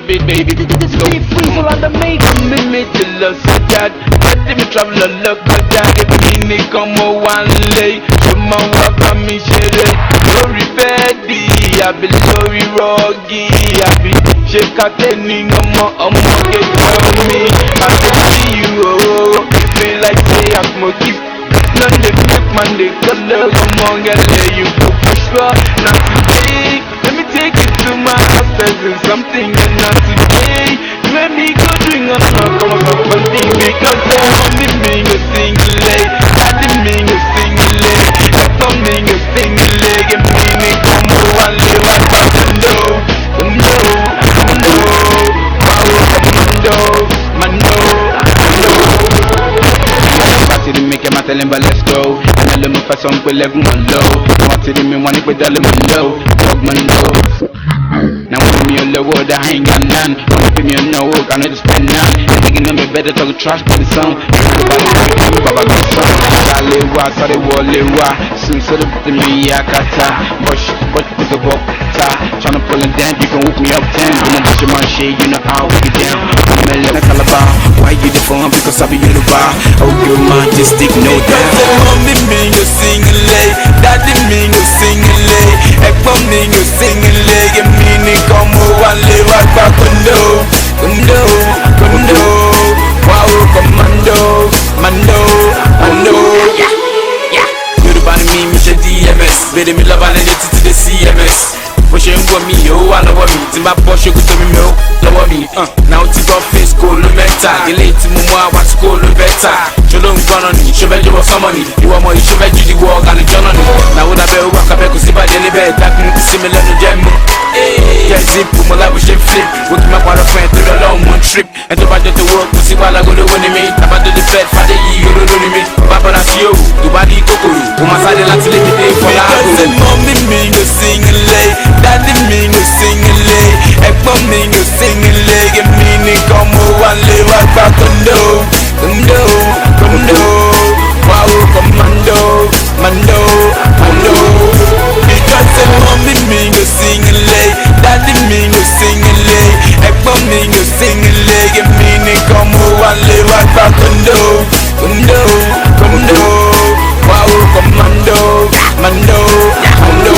Baby, baby, This be free on the make. Mummy mi ti lọ sí dad, daddy mi travel lọ kọjá. Èmi nìkan mo wà nílé, ṣé mo wá bá mi ṣeré? Lórí bẹ́ẹ̀dì àbí lórí rọ́ọ̀gì àbí ṣé kàtẹ́ ní ọmọ ọmọge tell me. I dey see you oh, it be like say I smoke you. No dey make man dey colour ọmọge lè you go push well. Not today, let me take you to my house, there's something and not today. You and me go drink on a come on something because mommy me go sing late, daddy me go sing late, ẹ̀gbọ́n mi go sing late, èmi nìkan mo wà lé wá gbàgbé no, no, no, báwo mando, mando, mando. Ti rí mi kẹ́ máa tẹ́lẹ̀ ń bá let's go. Ẹ̀mẹ́ ló mú fẹ́ sọ ń pé lẹ́gùn mọ̀ lọ. Wọ́n ti rí mi wọ́n ní pé dálé mọ̀ lọ. Dog mọ̀ lọ. Now when me on the road, I ain't got none. Don't pay me on no work, I need to spend none. Nigga know me better talk trash for the song. Baba go song. Sale wa, sale wole wa. Soon so the me akata. Bush, bush with the walk ta. Tryna pull it down, you can whoop me up 10. You know what you want shit, you know how we get down. I'm a little Calabar. Why you the phone? Because I be Yoruba. Oh, your majesty, no doubt. Mommy mi ò singile, daddy mi ò singile, ẹ̀gbọ́n mi ò singile, èmi nìkan mo wà lé wá gbà kóńdó, kóńdó, kóńdó, wá o kọ́mándó, mando, mando. Yorùbá ni mi, mi ṣe DMS, bèrè mi lọ́ba lẹ́jọ́ títí dé CMS. Bó ṣe ń wọ̀ mí, ó wà lọ́wọ́ mi, tí n bá bọ́ ṣòkòtò mi, mi ó lọ́wọ́ mi. Náà ó ti gbọ́ face kó ló mẹ́ta, ilé tí mo mú àwa tí kò ló bẹ́ta. Ṣoló ń gbọ́nà ni, ṣọfẹ́ jọ̀wọ́ sọ́mọ ni, ìwọ ọmọ yìí ṣọfẹ́ jù ìwọ àlùjọ́nà ni. Làwọn abẹ́ ó wà kábẹ́ kò sí bàjẹ́ níbẹ̀, dákun sí mi lẹ́nu jẹ́ mú. Jẹ́ zipu mo lábò ṣe flip, wọ́n kì í má parọ́ fún ẹ torí ọlọ́run mo ń trip. Ẹ tó bá jọ tó wọ́ kò sí wàhálà gbólógbó ni mi, tàbá tó dé fẹ́ fàdé yìí olóró ni mi. Bàbá sí òwò tó bá rí kòkòrò, kò máa sáré láti lè tètè fọlá àgòrò. Because mommy mi ò singile, daddy mi ò singile, ẹ̀gbọ́n mi ò singile, èmi nìkan mo wà lé wá gbà kóńdó, kóńdó, kóńdó, wá o kọ́mándó, mando, mando. Because mommy mi ò singile, daddy mi ò singile, ẹ̀gbọ́n mi ò singile, èmi nìkan mo wà lé wá gbà kóńdó, kóńdó, kóńdó, wá o kọ́mándó, mando, mando.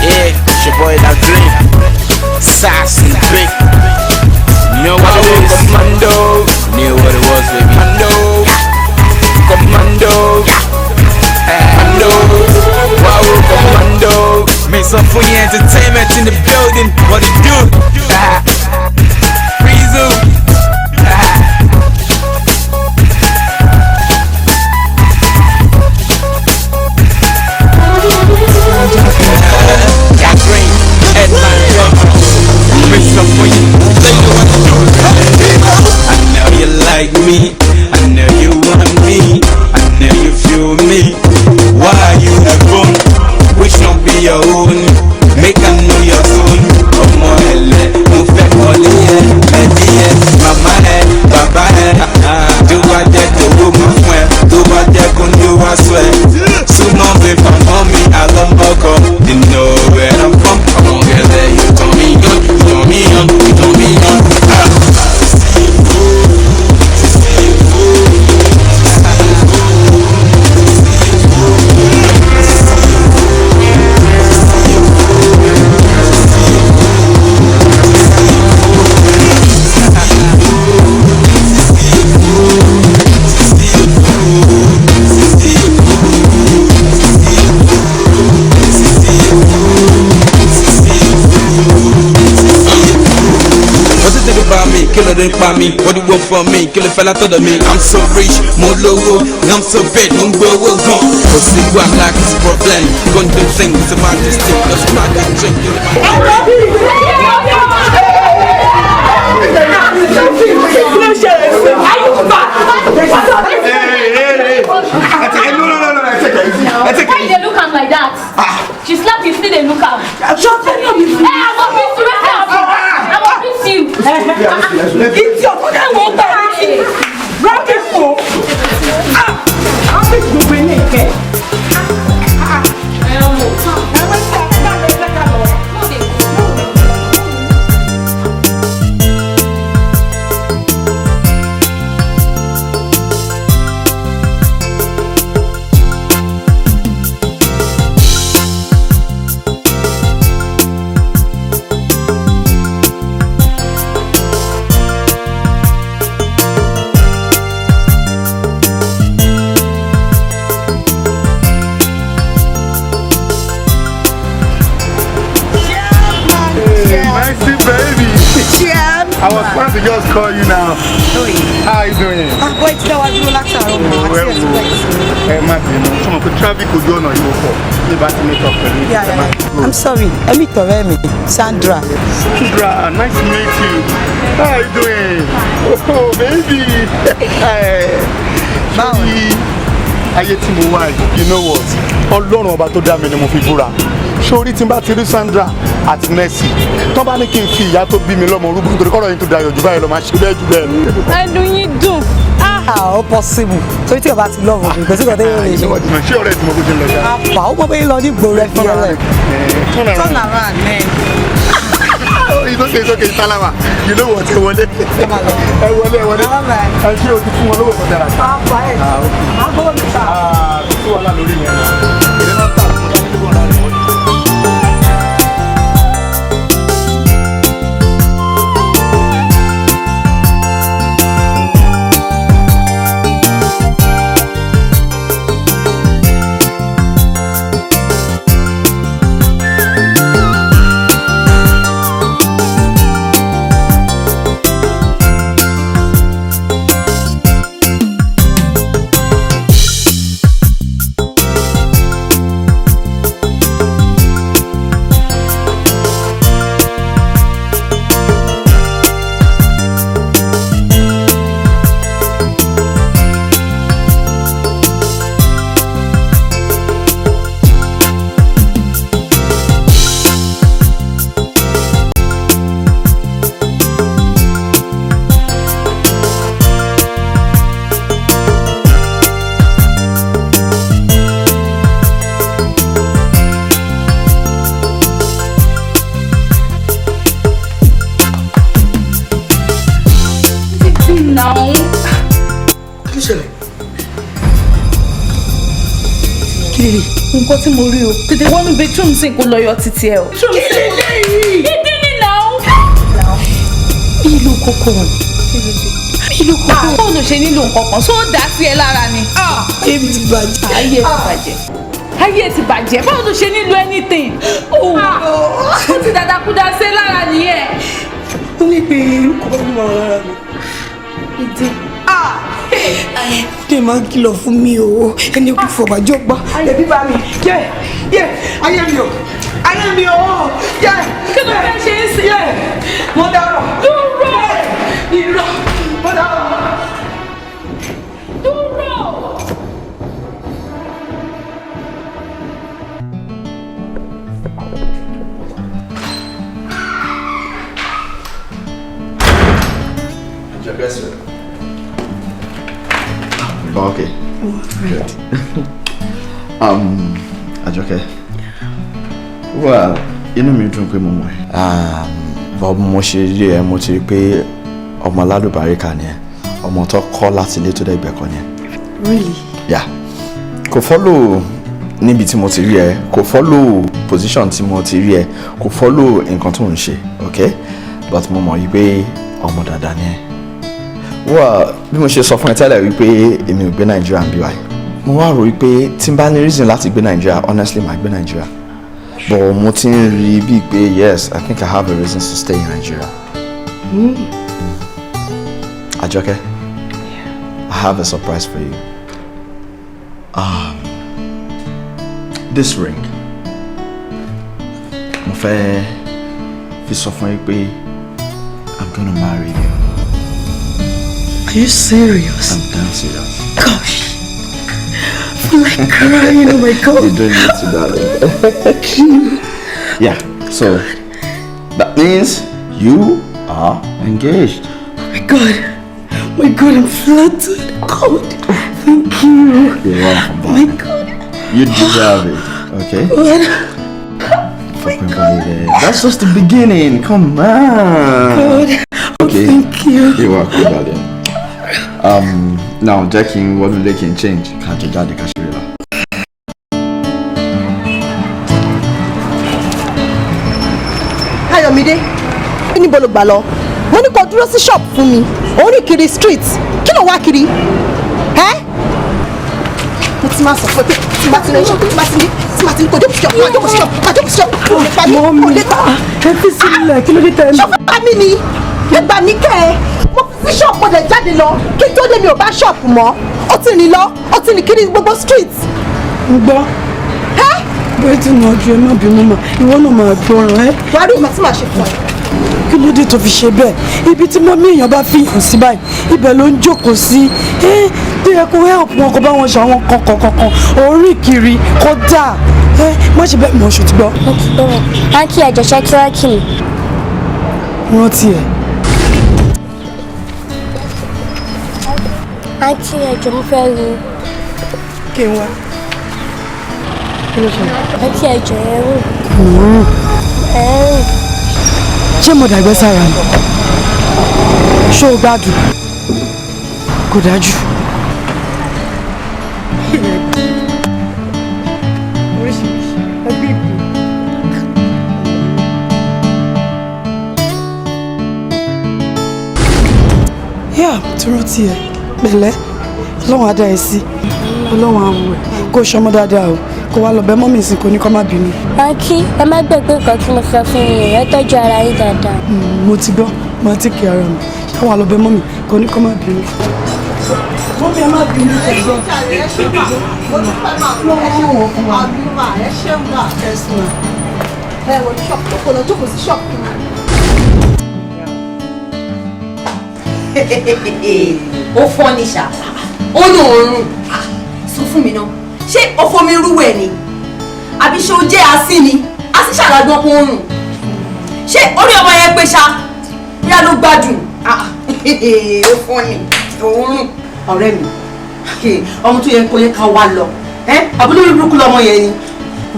Yeah, it's your boy that dream. Sass and big. You know what it is. Commando, Knew what it was, baby. Commando, commando, commando, wow, commando. Make some for your entertainment in the building. What it do? Freezu. Got green. Headline Records. Make some for you. They know what to do. I know you like me, I know you want me, I know you feel me. Why you the phone? Which don't be your own? Make I know your zone. Ọmọ ẹlẹ, mo fẹ́ kọ́lé ẹ, ẹbí ẹ, màmá ẹ, bàbá ẹ. Tó bá jẹ́ tòwó mọ́ fún ẹ, tó bá jẹ́ kó ní wá sọ ẹ. Súnmọ́ mi pàmò mi àlọ́mọ́kọ, you know where I'm from. Ọmọ ẹlẹ, you turn me on, you turn me on, you turn me on. What you think about me? Kí ló dé pa mi? What do you want from me? Kí ló fẹ́ látọ̀dọ̀ mi? I'm so rich, mo lówó, I'm so big, mo ń gbowó gan. Kò sí wàhálà, kò sí problem. Go do things, it's a majesty, just crack and drink. Why you dey look am like that? She slap you, still dey look am. Hey, I go beat you, wetin happen? I go beat you. Idiot, ó dẹ̀ wọ́n gbà létí. Rọ́bì fò. Àwọn gbogbo ilé ìkẹ́. No dey Missy baby. Chiam. I was planning to just call you now. How are you doing? Ah, boy, ti dá wa dúró látàárọ̀ mọ́ àti express. Ẹ má bínú, ṣé mo pé traffic ojú ọ̀nà yóò pọ̀ ní bá ti meet up pẹ̀lú Yeah, yeah, yeah. I'm sorry, èmi tọ̀rẹ́ mi, Sandra. Sandra, nice to meet you. How are you doing? Oh, baby. Báwo ni? Ayé tí mo wá yìí, you know what? Ọlọ́run ọba tó dá mi ni mo fi búra. Sórí tí n bá ti rí Sandra àti Mercy, tó bá ní kí n fi ìyá tó bí mi lọ́mọ orúkọ nítorí kọ́rọ̀ yín tó dayọ̀ jù báyìí lọ máa ṣe bẹ́ẹ̀ jù bẹ́ẹ̀ lọ. Ẹnu yín dùn. Ah, ó possible. Torí tí o bá ti love mi, kò sí nǹkan tó yóò lè ṣe. Ṣé ọ̀rẹ́ tí mo kó ṣe ń lọ ṣá? Àpá, ó mọ bóyá lọ ní ìgboro ẹ fi ẹlẹ. Turn around. Turn around, man. Oh, it's okay, it's okay, Salama. You know what? Ẹ wọlé. Ẹ wọlé, ẹ wọlé. Ẹ ṣé o ti fún wọn lówó kan dára. Àpá ẹ̀, àgbọ̀ mi ta. Ah, kò sí wàhálà lórí yẹn. Èrè náà tà fún ọdún tó wà lára wọn. Now. Kí ló ṣẹlẹ̀? Kí lè lè? Nǹkan tí mo rí o, tètè wọnú bedroom sí kó lọ yọ títí ẹ o. Kí lè lè yìí? Ìdí ni now. Ìlú kókó wọn. Ìlú kókó. Báwo ló ṣe nílò nǹkan kan? Ṣó dá sí ẹ lára ni? Ayé mi ti bàjẹ́. Ayé ti bàjẹ́. Ayé ti bàjẹ́. Báwo ló ṣe nílò anything? Oh, Ó ti dàdàkúdà sí ẹ lára nìyẹn. Ó ní pé irú kókó ló máa wà lára mi. Ìdí. Ṣé máa ń kìlọ̀ fún mi o? Ẹni kò fọ̀bàjọ́ gbá. Ẹbí bá mi, yẹ yẹ ayé mi o, ayé mi o, yẹ. Kí ló fẹ́ ṣe é sí? Yẹ mo dárò. Dúró! Irọ́ mo dárò. Dúró! Okay. Good. Àjọkẹ́. Well, inú mi dùn pé mo mọ̀ ẹ́. But mo ṣe rí ẹ, mo ti rí pé ọmọ alálùbáríkà ni ẹ, ọmọ tó kọ́ láti ilé tó dẹ́gbẹ̀ẹ́ kọ́ ni ẹ. Really? Yeah. Kò follow níbi tí mo ti rí ẹ, kò follow position tí mo ti rí ẹ, kò follow nǹkan tó ń ṣe, okay? But mo mọ̀ yí pé ọmọ dáadáa ni ẹ. Well, bí mo ṣe sọ fún ẹ tẹ́lẹ̀ wípé èmi ò gbé Nàìjíríà ń bí wáyé. Mo wá rò wípé tí n bá ní reason láti gbé Nàìjíríà, honestly màá gbé Nàìjíríà. But mo ti ń rí bíi pé yes, I think I have a reason to stay in Nigeria. Àjọkẹ́, I have a surprise for you. This ring, mo fẹ́ fi sọ fún yín pé I'm gonna marry you. Are you serious? I'm damn serious. Gosh. I feel like crying. Oh my God. You don't need to, darling. Yeah, so that means you are engaged. Oh my God. Oh my God, I'm flattered. God, thank you. You're welcome. Oh my God. You deserve it, okay? God. Fucking believe it. That's just the beginning. Come on. God. Oh, Okay. thank you. You're welcome, darling. Now, jẹ́ kí n wọnú ilé kí n change. Ká jọ jáde ká ṣeré lọ. Ayọ̀mídé, níbo ló gbà lọ? Mo ní kó dúró sí shop fún mi. Ó rìn kiri street. Kí ló wá kiri? Ẹ́? Mo Tí máa sọ fún ẹ pé tí máa ti lọ iṣẹ́ tí máa ti ní tí máa ti ní kò jókòó sí ṣọ́ọ̀bù, máa jókòó sí ṣọ́ọ̀bù, máa jókòó sí ṣọ́ọ̀bù, kò lè pa mí, kò lè pa. Ẹ fi sílẹ̀, kí ló dé tẹ́ ẹ? Ṣọ́ọ̀bù pa mí ni, ẹ gbà mí kẹ́ ẹ. Mo fi sí ṣọ́ọ̀bù mo dẹ̀ jáde lọ, kí n tó dé mi ò bá ṣọ́ọ̀bù mọ́. Ó ti rìn lọ, ó ti rìn kiri gbogbo street. Ń gbọ́. Bóyá tí mo ju ẹ má bínú mà, ìwọ náà máa gbọ́ràn ẹ́. Wàá rí ìmọ̀ tí màá ṣe fún ẹ. Kí ló dé tó fi ṣe bẹ́ẹ̀? Ibi tí mọ́mí èèyàn bá fi hàn sí báyìí, ibẹ̀ ló ń jókòó sí. Tó yẹ kó help wọn kó bá wọn ṣe àwọn kankan kankan, orí kiri kó dáa. Má ṣe bẹ́ẹ̀ mọ̀ ṣò ti gbọ́. Mo ti gbọ́ wọn. Àǹtí ẹ̀jọ̀ ṣe kí wá kí mi. Rántí ẹ̀. Àǹtí ẹ̀jọ̀ mo fẹ́ rí i. Kí n wá. Kí ló ṣe? Àǹtí ẹ̀jọ̀ ẹ̀ rùn. Ẹ̀ rùn. Ṣé mo dàgbẹ́ sára ni? Ṣé o gbádùn? Kò dájú. Oríṣiríṣi ẹgbẹ́ ìgbò. Yá, tí rántí ẹ, pẹ̀lẹ́, Ọlọ́run á dá ẹ sí, Ọlọ́run á wò ẹ́, kó o ṣọmọ dáadáa o, kó wá lọ bẹ̀ mọ́mì sí kò ní kó má bínú. Àǹtí, ẹ má gbàgbé nǹkan tí mo sọ fún yín, ẹ tọ́jú ara yín dáadáa. Mo ti gbọ́, màá ti kí ara mi, ṣé wàá lọ bẹ̀ mọ́mì kò ní kó má bínú. Mọ́mì ẹ má bínú ṣẹ̀gbọ́n. Ẹ wọ ní ṣọ́ọ̀bù kó lọ jókòó sí ṣọ́ọ̀bù. Ó fọ́ ní ṣá, ó ní òórùn. Sọ fún mi náà, ṣé o fomi rúwẹ̀ ni? Àbí ṣé o jẹ́ asín ni? Asín ṣàlágbọ́n kó rùn. Ṣé orí ọmọ yẹn pé ṣá? Bóyá ló gbádùn. Ó fọ́ ni òórùn. Ọ̀rẹ́ mi, ọmọ tó yẹ kó yẹ ká wá lọ. Àbúrò lórí burúkú lọmọ yẹn ni.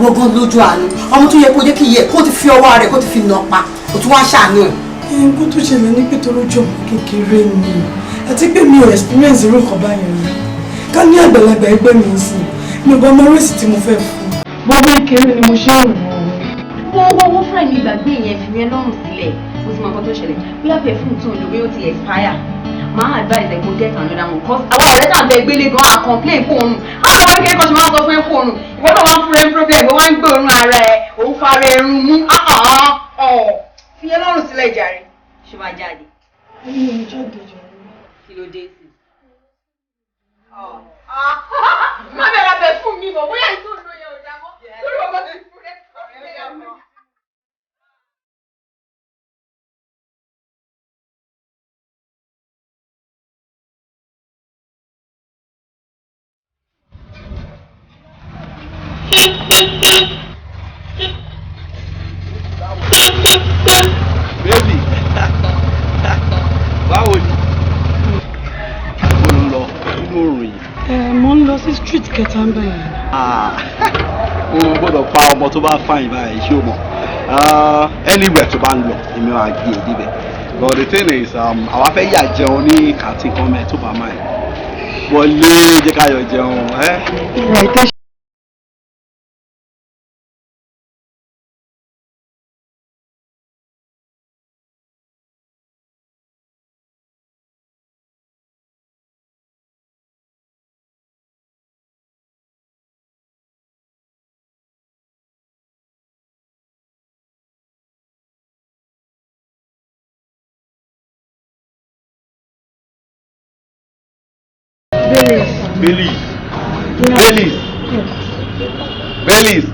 Wọ́gán lójú àánú. Ọmọ tó yẹ kó jẹ́ kí yẹ kó ti fi ọwọ́ rẹ̀ kó ti fi nà pa. Ó tún wá ṣàánú ẹ̀. Nǹkan tó ṣẹlẹ̀ ní pé torí ojú ọmọ kékeré ni àti pé mi ò experience irú nǹkan báyẹn rí. Ká ní àgbàlagbà ẹgbẹ́ mi ń sìn, mi ò bá mọ rẹ́sì tí mo fẹ́ fún un. Bọ́ọ̀mù kékeré ni mo ṣe ń rò ó. Wọ́n wọ́n fúnra mi gbàgbé yẹn fi yẹn lọ́rùn sílẹ̀. Mo ti mọ nǹkan tó ṣẹlẹ̀. Bóyá perfume tó ń lò bóyá ó ti expire. Máa advise ẹ kó get another one cause àwọn ọ̀rẹ́ náà bẹ gbélé gan an complain kó òun. Àwọn ọmọ kékeré kan ṣe máa ń sọ fún ẹ kó òun. Ìwọ náà máa ń fúnra ẹ problem, ó máa ń gbé òórùn ara ẹ, òun fara ẹrun mú. Fi yẹn lọ́rùn sílẹ̀ jàre. Ṣé máa jáde? Mi ò jáde jàre. Kí ló dé sí? Má bẹ̀rẹ̀ bẹ̀ fún mi mọ̀ bóyá ìtò ìlú yẹn ò dámọ́. Lórí ọmọ ti fún ẹ sọ́ọ́. Baby, báwo ni? Mo ń lọ nínú òrùn yìí. Mo ń lọ sí street kẹta ń bẹ̀ yẹn. O gbọ́dọ̀ pa ọmọ tó bá fàyìn báyìí, ṣé o mọ̀? Anywhere tó bá ń lọ, èmi máa gbé e débẹ̀. But the thing is, àwa fẹ́ yà jẹun ní kàtí kan mẹ́ tó bá máa yẹn. Wọlé jẹ́ ká yọ jẹun. Baileys. Baileys. Baileys.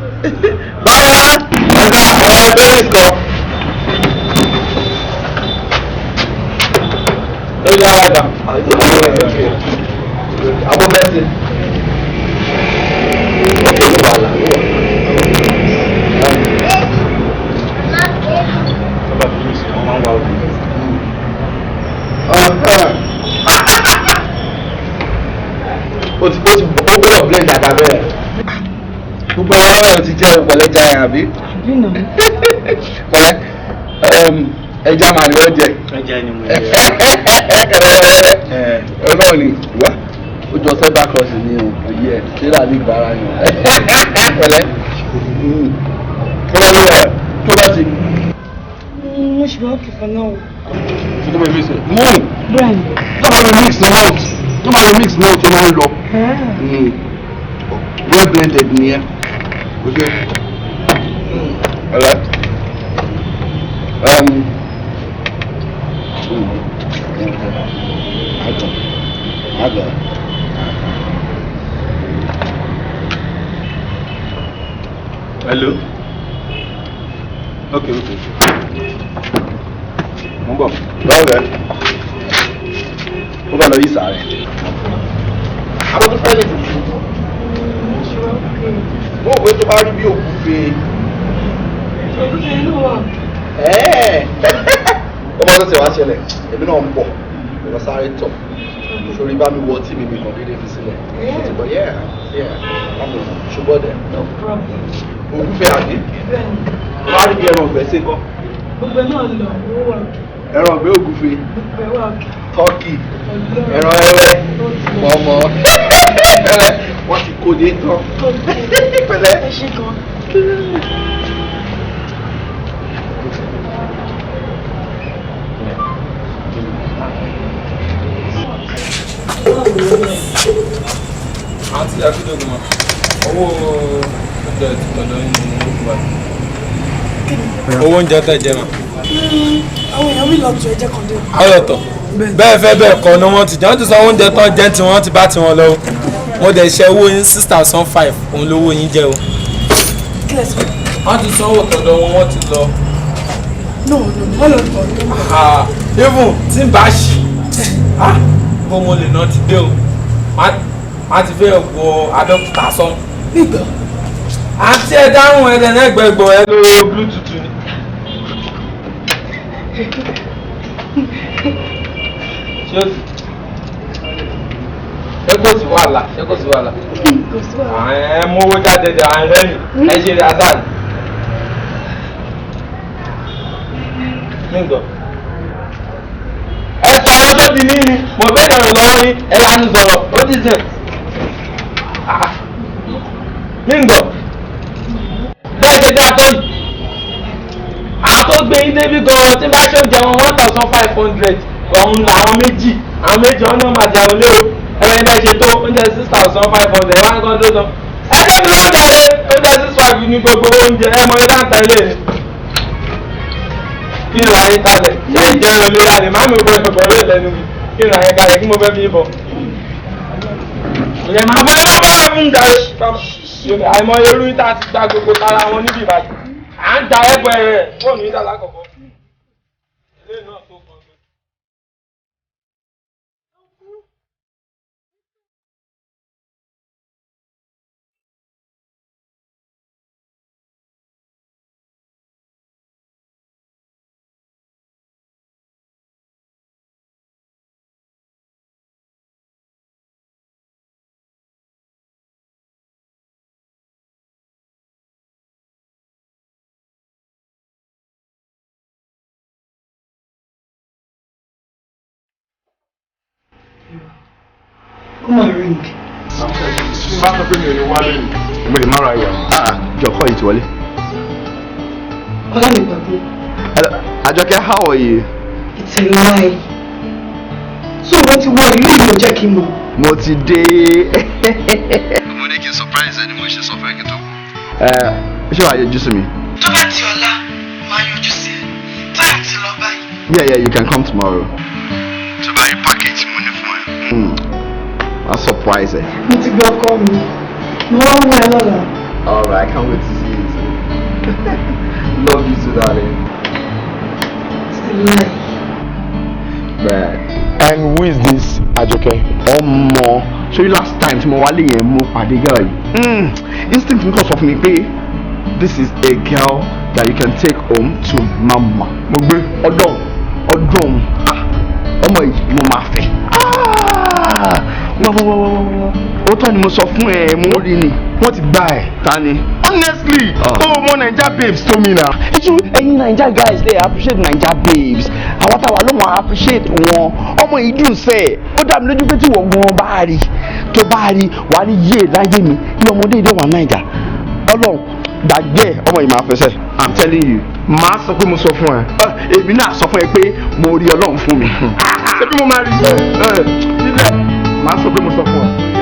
Báwa ọ̀gá ọ̀rẹ́ Baileys kọ. Ó yá ọ̀gá. Àbọ̀ bẹ́sì. Ọ̀kẹ́ ló wà láàrú wa. Sábà fi yìí sí, wọ́n máa ń wá òbí. Ó ti ó gbọ́dọ̀ blend dada bẹ́ẹ̀. Gbogbo àwọn ọ̀rọ̀ ti jẹ́ pẹ̀lẹ́ ẹja yẹn àbí? Pẹ̀lẹ́ ẹja màá ní wọ́n jẹ. Ẹja ni mo jẹ. Ọlọ́run ni wá ó jọ cyber cross ni o kò yẹ tírà ní ìgbára ni o. Pẹ̀lẹ́ kọ́lá ẹ̀ tó bá ti. Mo ṣì máa ń kìfọ́ náà. Ṣé tó bá mi sè? Mú! Tó bá mi mix malt. Tó máa lo mix náà tó máa ń lọ. Well blended nìyẹn. Okay. Alright. I got. Hello. Okay. Mo ń bọ̀. Báwo rẹ̀? Ó bá lọ yí sàárẹ̀. Àwọn tó fẹ́ lè dùn. Mo rò pé tó bá rí bí òkúfe. Ó máa tó ṣe wá ṣẹlẹ̀, èmi náà ń bọ̀, mo lọ sáré tọ̀. Sori bá mi wọ tí mi kàn déédéé fi sílẹ̀. Ṣé ti bọ̀? Yeah, ṣùgbọ́n dẹ̀. No problem. Ògúnfe àbí? Wọ́n á rí bí ẹran ọ̀gbẹ́ sí kọ́. Gbogbo náà lọ, owó wà òkè. Ẹran ọ̀gbẹ́ ògúnfe. Gbogbo wà òkè. Tọ́kì. Ẹran ẹwẹ́. Mọ̀mọ́. Wọ́n ti kó dé tán. Pẹ̀lẹ́. Ẹ ṣe gan. Àǹtí Akíndógún ma, owó oúnjẹ ti tọ̀dọ̀ yín ni mo gbà. Owó oúnjẹ tẹ̀ jẹ ma. Àwọn èèyàn mi lọ tún ẹjẹ kan dé. Ọlọ́tọ̀ bẹ́ẹ̀ fẹ́ bẹ́ẹ̀ kọ́ ni wọ́n ti jẹ́, wọ́n ti san oúnjẹ tán jẹ́ tí wọ́n ti bá tiwọn lọ. Mo dẹ̀ ṣe owó yín 6,500 òun lówó yín jẹ́ o. Kílẹ̀ sọ. Wọ́n ti sanwó tọ̀dọ̀ wọn, wọ́n ti lọ. No, wọ́n lọ tọ̀ ọ́. Even tí n bá ṣì, bó mo lè náà ti dé o. Má ti fẹ́ wọ Abẹ́òkúta sán. Nígbà. Àǹtí ẹ dáhùn ẹ lẹ́nu ẹgbẹ̀gbọ̀ ẹ lo Bluetooth ni. Ṣé kò sí wàhálà? Ṣé kò sí wàhálà? Ẹ mú owó jáde dé àwọn ẹlẹ́yìn ẹ ṣe azan. Nígbà. Ẹ sọ̀rọ̀ tó ti ní ni, mo bẹ̀rẹ̀ rẹ̀ lọ́wọ́ yín, ẹ lanu sọ̀rọ̀, ó ti sìn. Nígbà. Bẹ́ẹ̀ ṣe dá tó yìí. Àwọn tó gbé yín débi gan-an tí bá ṣe oúnjẹ wọn 1,500 ọ̀hún làwọn méjì àwọn méjì ọ̀hún náà máa jẹun lé o. Ẹ̀rọ ilé ṣe tó oúnjẹ 6,500 wá nǹkan tó sọ. Ẹgbẹ́ mi ló ń darí oúnjẹ 6,500 ní gbogbo oúnjẹ ẹ mọ ilé àǹtá ilé ni. Kí ni àyè kalẹ̀? Ṣé ìjẹun lè ra ni? Má mi ò gbọ́dọ̀ bọ̀rọ̀ lẹ́nu mi. Kí ni àyè kalẹ̀ kí mo fẹ́ fi bọ̀? Ìyẹn máa bọ́ ẹ bá fún darí. Àìmọye irú ìta ti gba gbogbo tara wọn níbi ìbàdí. À ń da ẹ̀bọ̀ ẹ̀rẹ̀ fóònù yìí dà lákọ̀ọ́kọ́. Ilé náà tó kàn. Ó máa ring. Bá sọ pé mi ò ní wálé ni. Mo lè má ra ìwà. Jọ̀kọ́ yìí ti wọlé. Ọlá mi gbàgbé. Hello, Àjọkẹ́, how are you? It's a lie. So wọ́n ti wọ ìlú ìlú jẹ́ kí n mọ̀. Mo ti dé. Mo ní kí n surprise ẹ ni mo ṣe sọ fún ẹ kí n tó kú. Ṣé wàá yọjú sí mi? Tó bá ti ọ̀la, màá yọjú sí ẹ. Time ti lọ báyìí. Yeah, you can come tomorrow. Tó bá rí package mo ní fún ẹ. I'll surprise ẹ. Mo ti gbé ọkọ mi. Mo wá wọ ẹ lọ́la. All right, I can't wait to see you too. Love you too, darling. It's a lie. Bye. And who is this Àjọkẹ́? Ọmọ, ṣé last time tí mo wálé yẹn mo pàdé girl yìí. Instinct mi kàn sọ fún mi pé this is a girl that you can take home to mama. Mo gbé. Ọdún ọmọ yìí mo máa fẹ́. Wá. Ó tọ́ ni mo sọ fún ẹ, mo rí ni. Wọ́n ti gbá ẹ̀. Ta ni? Honestly, ó mọ Naija babes tó mi na. Ẹ̀yin Naija guys dey appreciate Naija babes. Àwọn táwa ló wọn appreciate wọn. Ọmọ yìí dùn sẹ́ ẹ̀. Ó dá mi lójú pé tí wọ́n gan bá rí tó bá rí wà á ní yé láyé mi ní ọmọdé ìdè wà Naija. Ọlọ́run gbàgbé ọmọ yìí máa fẹsẹ̀. I'm telling you. Màá sọ pé mo sọ fún ẹ. Èmi náà sọ fún ẹ pé mo rí Ọlọ́run fún mi. Ṣé bí mo máa rí? Màá sọ pé mo sọ fún ẹ.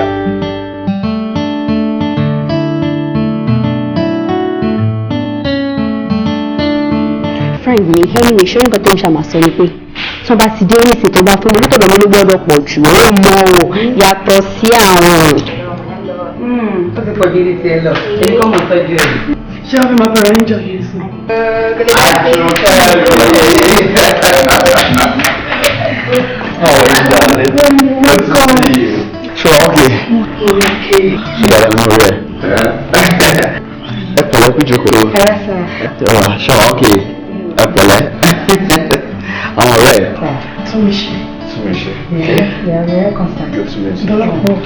Friend mi, anyway, ṣé nǹkan tó ń ṣàmà sọ ni pé tí wọ́n bá ti dé ní ìsìn tó bá fún mi nítorí mi ló gbọ́dọ̀ pọ̀ jù ó mọ o yàtọ̀ sí àwọn. Ó ti pọ̀ ju ilé tiẹ̀ lọ, èmi kọ́ mọ̀ tọ́jú ẹ̀. Ṣé wọ́n fi máa bẹ̀rẹ̀ ń jọ yìí sí? How are you, darling? Good to see you. Sure, okay. Okay. Ṣé dáadáa ló ń rẹ̀? Ẹ pẹ̀lẹ́ kú jókòó. Ṣé wàá okay? Ẹ pẹ̀lẹ́. Àwọn ọ̀rẹ́ ẹ̀. Túnmíṣe. Túnmíṣe. Yeah, very constant. Good to meet you. Dọ́lápọ̀.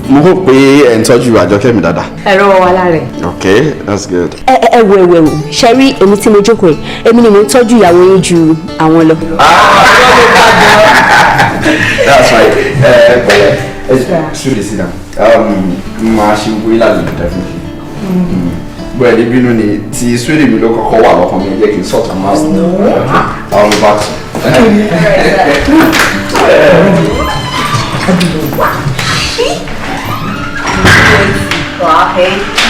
Mo rò pé ẹ̀ ń tọ́jú Àjọkẹ́ mi dáadáa. Ẹ̀rọ wa lára ẹ̀. Okay, that's good. Ẹ wo ẹ wo ṣe rí èmi tí mo jókòó yìí, èmi ni mo ń tọ́jú ìyàwó yín ju àwọn lọ. That's right. Ẹ pẹ̀lẹ́. Ṣúlẹ̀ sí náà. Máa ṣe gbogbo yín lálejò definitely. Bóyá ní bínú ni ti Sweden mi ló kọ́kọ́ wà lọ́kàn mi, jẹ́ kí n sort am out. I'll be back soon.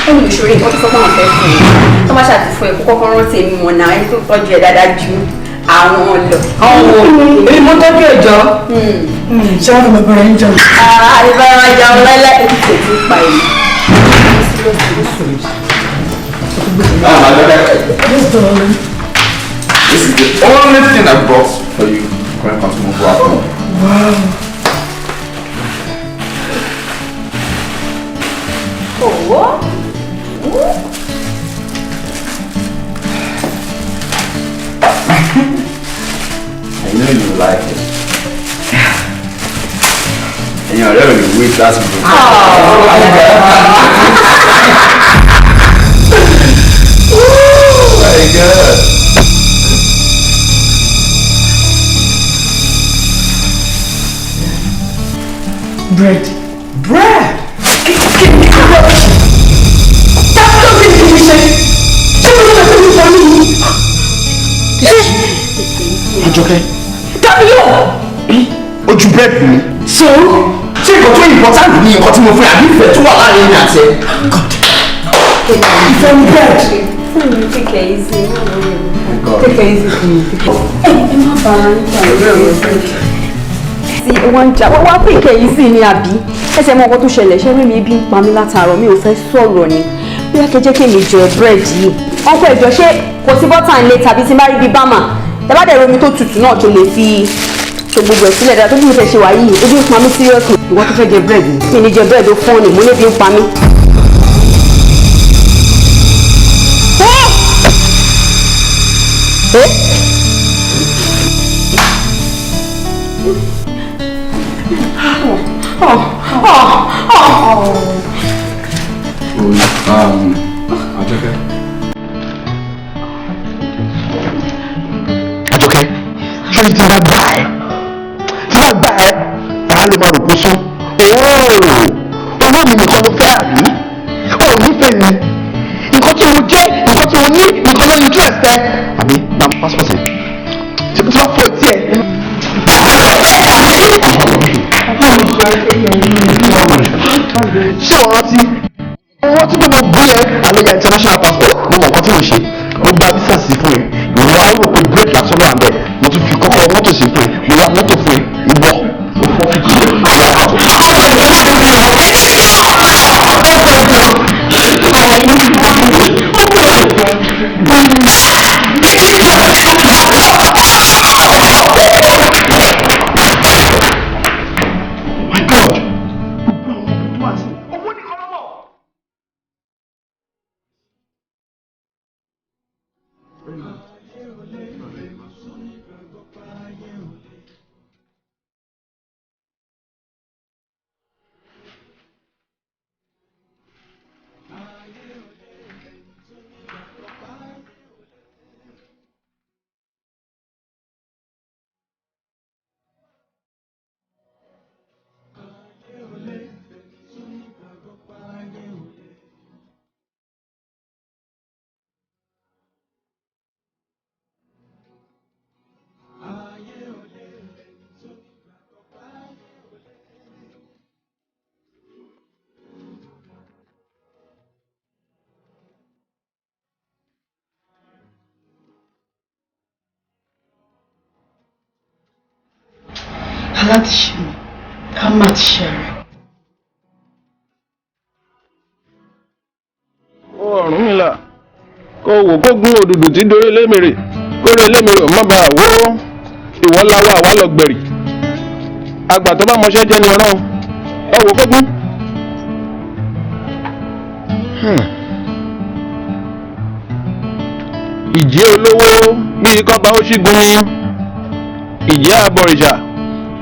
Ẹni ìṣòro nǹkan tó sọ fún àwọn fẹ́ fún un tó má ṣàti fún ẹ kó kọ́kọ́ rántí èmi mọ̀ náà ẹni tó tọ́jú ẹ dáadáa ju àwọn lọ. Àwọn èmi mo tọ́jú ẹ̀jọ́. Ṣé wọ́n fi máa bẹ̀rẹ̀ ń jọ yìí? Àdìbára máa jẹun láíláí ètò tí ń pa èmi. Yes, darling. This is the only thing I brought for you when it comes to move out. Wow. Oh. I know you like it. And you're already wait last minute. Oh my God. Bread. Bread. Àjọkẹ́. Dábìlì. Ojú bread mi. So? Ṣé nǹkan tó important ni nǹkan tí mo fún ẹ àbí ìfẹ́ tó wà láàrin mi àti ẹ? God. Ìfẹ́ ni bread. Take it easy. God. Take it easy fún mi. Ẹ má bàa ń jà tí wọ́n ń jà wọ́n wá pè kẹ́yìn sí ni àbí ẹsẹ̀ mọ́ ọkọ tó ṣẹlẹ̀ ṣé mímí ibi ń pa mí látàárọ̀ mi ò fẹ́ sọ̀rọ̀ ni bí akẹ́jẹ́ kí èmi jẹ búrẹ́dì yìí ọkọ ẹ̀jọ̀ ṣé kò sí bọ́tà ńlẹ̀ tàbí tí n bá rí bíi bámà tẹ́bá dẹ̀ romi tó tutù náà tó lè fi tó gbogbo ẹ̀ sílẹ̀ dáadáa tó bí mo fẹ́ ṣe wà yìí ebi ń pa mí seriously. Ìwọ tó fẹ́ jẹ búrẹ́dì. Mi ní jẹ búrẹ́dì ó fọ́n ni mo ní ebi ń pa mí. Àjọkẹ́. Àjọkẹ́, ṣé tí bá gbà ẹ́ tí bá gbà ẹ́ wàá lè máa rò kó sún. Owó mi nìkan ló fẹ́ àbí? O ò nífẹ̀ẹ́ mi. Nǹkan tí mo jẹ́, nǹkan tí mo ní, nǹkan ló interest ẹ. Àbí gba passport ẹ̀. Tí mo ti bá fọ etí ẹ̀. Ṣé o rántí? Owó tí mo gbé ẹ àlejò international passport mo mọ nǹkan tí mo ṣe. Mo gba visa sí fún ẹ. Ìwọ á rò pé break lásán ló wà ń bẹ̀. Mo tún fi kọ́kọ́ mọ́tò sí fún ẹ. Mo Alátiṣe mi, á má ti ṣe ara. Ọ̀rúnmìlà kó wò kó gún òdùdù tí dorí lémèrè kórè lémèrè má bàa wó ìwọ láwọ àwa lọ gbẹ̀rì àgbà tó bá mọṣẹ́ jẹ́ ni ọ̀rọ̀ ẹ wò kó gún. Ìjì olówó bíi kọ́ba ó ṣígun ni, ìjì àbọ̀rìṣà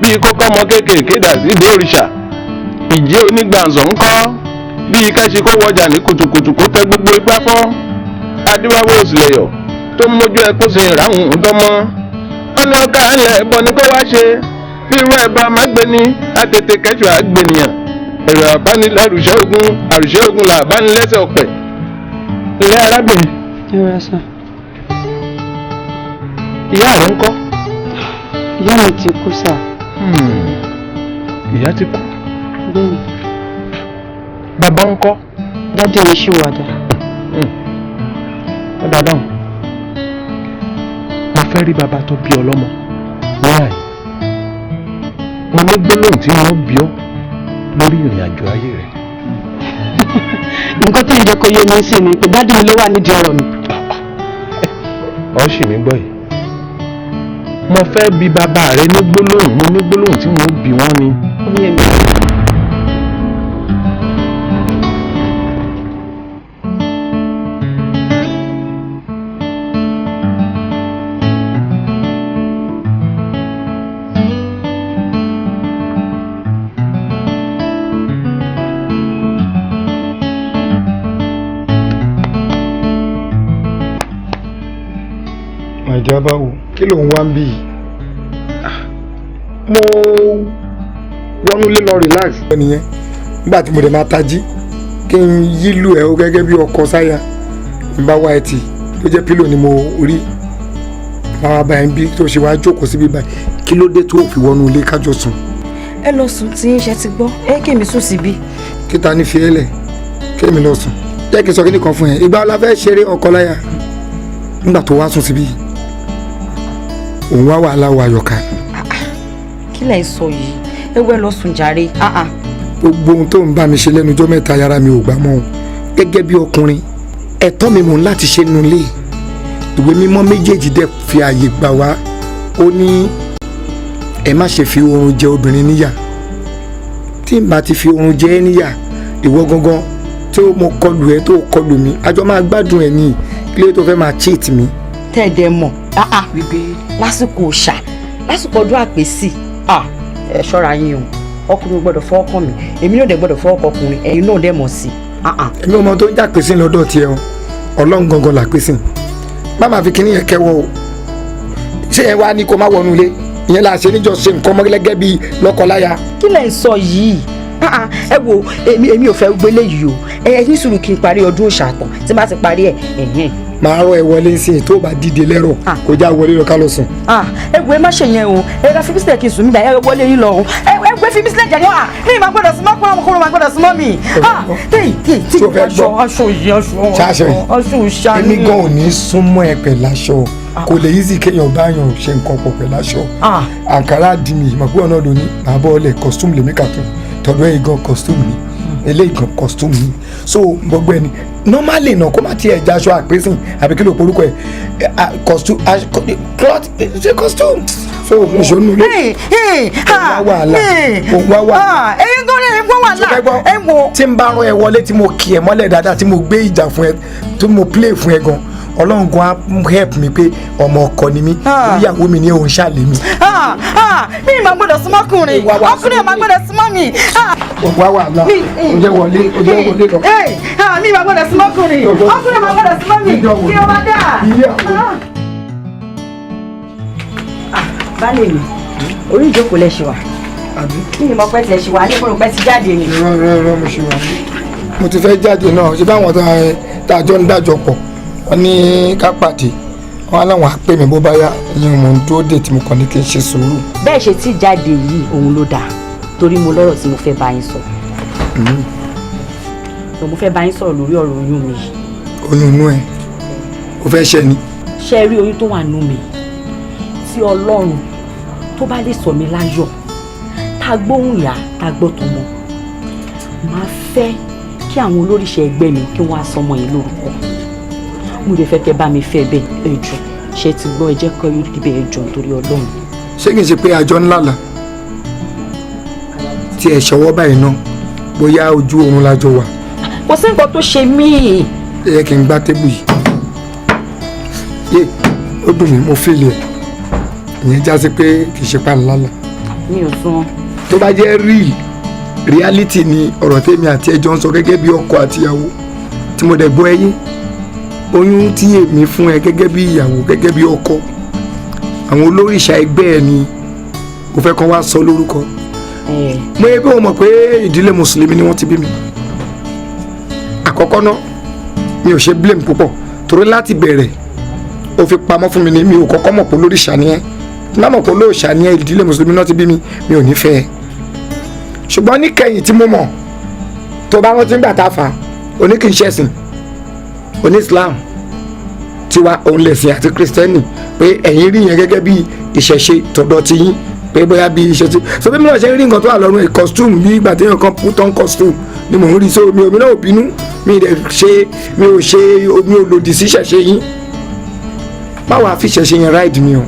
bíi kókó ọmọ kéékèèké dà sí ìdí òrìṣà, ìjì onígbàǹsọ̀ ńkọ́ bíi kẹ́sì kó wọjà ní kùtùkùtù kó tẹ gbogbo igbá fọ́, adíwáwó òsìlẹ̀yọ̀ tó ń mójú ẹkún sí ìráhùn ńdọ́mọ́. Wọ́n ní ọkà ńlẹ̀ ẹ̀bọ ni kó wá ṣe bí irú ẹ̀bọ amágbéni àtètè kẹ́sù àgbènìyàn ẹ̀rọ àbánilẹ́rùṣẹ́ ogun àrùṣẹ́ ogun là àbánilẹ́sẹ̀ ọ̀pẹ̀. Ilé arábìnrin. Ìyá rẹ̀ ń kọ́. Ìyá mi ti kú sà. Ìyá ti kú. Bẹ́ẹ̀ni. Bàbá ń kọ́. Dádì mi ṣì wà dà. Ó dáadáa. Mo fẹ́ rí bàbá tó bí ọlọ́mọ ní àyè. Mo ní gbólóhùn tí wọ́n bí ọ lórí ìrìn àjò ayé rẹ̀. Nǹkan tó ń jẹ́ kó yé mi sí ni pé dádì mi ló wà nídìí ọ̀rọ̀ mi. Ọ ṣì mí gbọ́ yìí. Mo fẹ́ bi bàbá rẹ ní gbólóhùn, mo ní gbólóhùn tí wọ́n bí wọ́n ni. Ó yé mi. Màìjà báwo, kí ló ń wá ń bí yìí? Mo wọnú lé lọ relax. Nìyẹn nígbà tí mo dẹ̀ máa tají kí n yílù ẹ̀ gẹ́gẹ́ bí ọkọ sáyà n bá wá ẹtì tó jẹ́ pílò ni mo rí máa bá ẹ ń bí tó ṣe wá jókòó síbí báyìí, kí ló dé tó fi wọnú ilé kájọ sùn. Ẹ lọ sùn tí ń ṣe ti gbọ́, ẹ kí èmi sùn síbí. Kíta ní fi ẹ lẹ̀ kémi lọ sùn, jẹ́ kí n sọ kíní kan fún ẹ, ìgbà ọlá fẹ́ ṣeré ọkọ láyà nígbà tó wá sùn síbí òun wá wàhálà wà yọ̀ká. Kí lẹ̀ ń sọ yìí, ẹ wẹ́ lọ sùn jàre. Gbogbo ohun tó ń bá mi ṣe lẹ́nu ọjọ́ mẹ́ta yàrá mi ò gbà mọ́ o. Gẹ́gẹ́ bí ọkùnrin ẹ̀tọ́ mi mò ń láti ṣe nínú ilé. Ìwé mímọ́ méjèèjì dẹ̀ fi ààyè gbà wá, ó ní ẹ má ṣe fi oorun jẹ obìnrin níyà. Tí n bá ti fi oorun jẹ ẹ́ níyà, ìwọ gangan tí mo kọlù ẹ tó kọlù mi, àjọ máa gbádùn ẹ ní ilé tó fẹ́ máa cheat mi. Tẹ́ẹ̀dẹ̀ mọ̀ wípé lásìkò òòṣà lásìkò ọdún àpèsì ẹ ṣọ́ra yín o, ọkùnrin gbọ́dọ̀ fọwọ́ kàn mí, èmi náà dẹ̀ gbọ́dọ̀ fọwọ́ kàn ọkùnrin, ẹ̀yin náà dẹ̀ mọ̀ sí. Èmi ò mọ tó ń jà pèsè lọ́dọ̀ tiẹ̀ o, Ọlọ́run gangan là pèsè, má máa fi kíní yẹn kẹ́wọ́ o. Ṣé ẹ wá ní kó má wọnú ilé ìyẹn là ṣe níjọ ṣe nǹkan mọ́gẹ́lẹ́gẹ́ bíi lọ́kọláya. Kí lẹ̀ ń sọ yìí? Ẹ wo èmi ò fẹ́ gbélé yìí o, ẹ ní sùúrù kí n parí ọdún òòṣà tán, tí n bá ti parí ẹ̀ ẹ̀hẹ́n. Màá rọ ẹ wọlé sí i tó bá dìde lẹ́rọ̀ kó já wọlé lọ ká lọ sùn. Ẹ wo ẹ má ṣe yẹn o, ẹ ká fi mí sílẹ̀ kí n sùn mí dà, ẹ wọlé yín lọ o, ẹ gbé fi mí sílẹ̀ jàre wá, mi ì máa gbọ́dọ̀ sùn mọ́ kúrò kúrò máa gbọ́dọ̀ sùn mọ́ mi. Tí aṣọ aṣọ yìí aṣọ aṣọ òṣà ni. Èmi gan ò ní súnmọ́ ẹ pẹ̀lú aṣọ, kò lè easy kéèyàn bá yàn ṣe nǹkan pọ̀ pẹ̀lú aṣọ. Àǹkárá di mi ìmọ̀ pé ọ̀nà lóní màá bọ́ ọlẹ̀ costume lèmi kà tún tọ̀dọ̀ ẹ̀yìn gan costume ni eléyìí gan costume ni, so gbogbo ẹni normally náà kó má tiẹ̀ jẹ́ aṣọ àpèsìn àbí kí ló porúkọ ẹ̀ costume cloth ṣe costume, so ìṣòro nulẹ̀ òun wá wàhálà òun wá wàhálà. Ẹyin gan lè gbọ́ wàhálà ẹ wo. Tí n bá rán ẹ wọlé tí mo kì ẹ mọ́lẹ̀ dáadáa tí mo gbé ìjà fún ẹ tí mo play fún ẹ gan, Ọlọ́run gan á help mi pé ọmọ ọkọ ni mí, ìyàwó mi ní òun ṣàlè mi. Mi ì máa gbọ́dọ̀ súnmọ́ ọkùnrin, ọkùnrin ò máa gbọ́dọ̀ súnmọ́ mi. Wá wàhálà o jẹ́ wọlé o jẹ́ wọlé lọ. Mi ì máa gbọ́dọ̀ súnmọ́ ọkùnrin, ọkùnrin ò máa gbọ́dọ̀ súnmọ́ mi, kí ló máa dà. Baálé mi, orí ìjókòó lẹ ṣe wà. Kí ni mo pẹ́ tilẹ̀ ṣe wà ní mo rò pé ti jáde ni. Irọ́ irọ́ irọ́ mo ṣe wà. Mo ti fẹ́ jáde náà, ṣé báwọn tá a jọ ń dájọ pọ̀ wọ́n ní ká pàdé, wọ́n láwọn á pè mí bó bá yá, ìyẹn mò ń dúró dè tí mo kàn ní kí n ṣe sùúrù. Bẹ́ẹ̀ ṣe tí jáde yìí òun ló dáa torí mo lọ́rọ̀ tí mo fẹ́ bá yín sọ. Mo fẹ́ bá yín sọ̀rọ̀ lórí ọ̀rọ̀ oyún mi yìí. Oyún inú ẹ o fẹ́ ṣẹ ni. Ṣé rí oyún tó wà nú mi tí Ọlọ́run tó bá lè sọ mí láyọ̀ Tá a gbóhùn ìyá, tá a gbọ́ tọmọ, máa fẹ́ kí àwọn olóríṣẹ́ ẹgbẹ́ mi kí wọ́n á sọmọ yìí lórúkọ. Mo lè fẹ́ kẹ́ bá mi fẹ́ bẹ́ẹ̀. Ẹ jọ̀ọ́, ṣe ti gbọ́? Ẹ jẹ́ kọ́ yóò rí bẹ́ẹ̀. Ẹ jọ̀ọ́, nítorí Ọlọ́run. Ṣé kìí ṣe pé àjọ ńlá là tí ẹ ṣọwọ́ báyìí náà, bóyá ojú oorun lájọ wà? Kò sí nǹkan tó ṣe mí. Ẹ yẹ kí n gbá table yìí. Yé, ó dùn mí, mo feel ẹ̀. Ìyẹn já sí pé kì í ṣe pa ńlá là. Mi ò sún. Tó bá jẹ́ real reality ni ọ̀rọ̀ tèmi àti ẹjọ́ ń sọ gẹ́gẹ́ bí ọkọ àti ìyàwó, tí mo dẹ̀ gbọ́ ẹ yé, oyún tí èmi fún ẹ gẹ́gẹ́ bí ìyàwó, gẹ́gẹ́ bí ọkọ, àwọn olóríṣà ẹgbẹ́ ẹ ni mo fẹ́ kàn wá sọ lórúkọ. Mo yẹ bí wọ́n mọ̀ pé ìdílé mùsùlùmí ni wọ́n ti bí mi. Àkọ́kọ́ náà, mi ò ṣe blame púpọ̀, torí láti bẹ̀rẹ̀ ó fi pamọ́ fún mi ni. Mi ò kọ́kọ́ mọ̀ pé olóríṣà ni ẹ́. Tí má mọ̀ pé olóòṣà ni ẹ́, ìdílé mùsùlùmí náà ti bí mi, mi ò ní fẹ́ ẹ. Ṣùgbọ́n níkẹyìn tí mo mọ̀, tó bá rántí nígbà tá a fà á, oní kì í ṣẹ̀sìn, oní Islam tiwa òun lẹ̀sìn àti Kristẹni, pé ẹ̀yin rí yẹn gẹ́gẹ́ bí ìṣẹ̀ṣe tọ̀dọ̀ ti yín, pé bóyá bí ìṣẹ̀ṣe. So bí mi náà ṣe ń rí nǹkan tó wà lọ́rùn ẹ̀, costume, bí ìgbà téèyàn kan put on costume ni mò ń rí. So mi ò mi náà ò bínú, mi ì ṣe, mi ò ṣe, mi ò lòdì sí ìṣẹ̀ṣe yín. Báwa fi ìṣẹ̀ṣe yẹn ride mi o,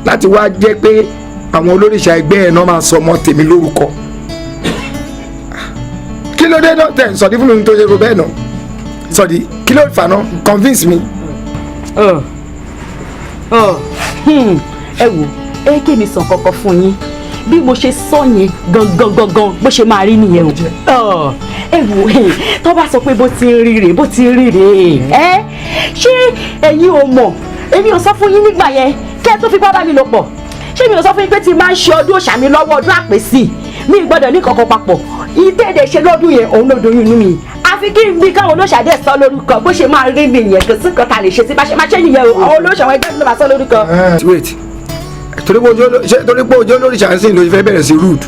láti wá jẹ́ pé àwọn olóríṣà ẹgbẹ́ ẹ̀ náà máa sọ ọmọ tèmi lórúkọ. Kí ló dé náà tẹ̀ sọ̀dí fún mi tó ṣe ro bẹ́ẹ̀ náà? Sọ̀dí, kí ló fà náà? Convince me. Ẹ wò ẹ, kí mi sàn kọkọ fún yín. Bí mo ṣe sọ yẹn gangan gangan, bó ṣe máa rí nìyẹn o. Ẹ wò, tó bá sọ pé bó ti ń rí rèé, bó ti ń rí rèé. Ẹ ṣé ẹ̀yin ò mọ̀? Èmi ò sọ fún yín nígbà yẹn kẹ́ ẹ tó fipá bá mi lò pọ̀? Ṣé mi ò sọ fún yín pé tí máa ń ṣe ọdún òòṣà mi lọ́wọ́, ọdún àpèsì, mi gbọ́dọ̀ ní kankan papọ̀? Ìtẹ̀dẹ̀ ṣe lọ́dún yẹn, òun ló doyún inú mi. Àfi kí n bí káwọn olóṣà dẹ̀ sọ lórúkọ. Bó ṣe máa rí nìyẹn. Kò sí nǹkan tá a lè ṣe sí. Bá ṣe máa ṣe nìyẹn o. Àwọn olóṣà, àwọn ẹgbẹ́ mi ló máa sọ lórúkọ. Wait, torí pé ojú olóríṣà ń sìn ló fẹ́ bẹ̀rẹ̀ sí rude.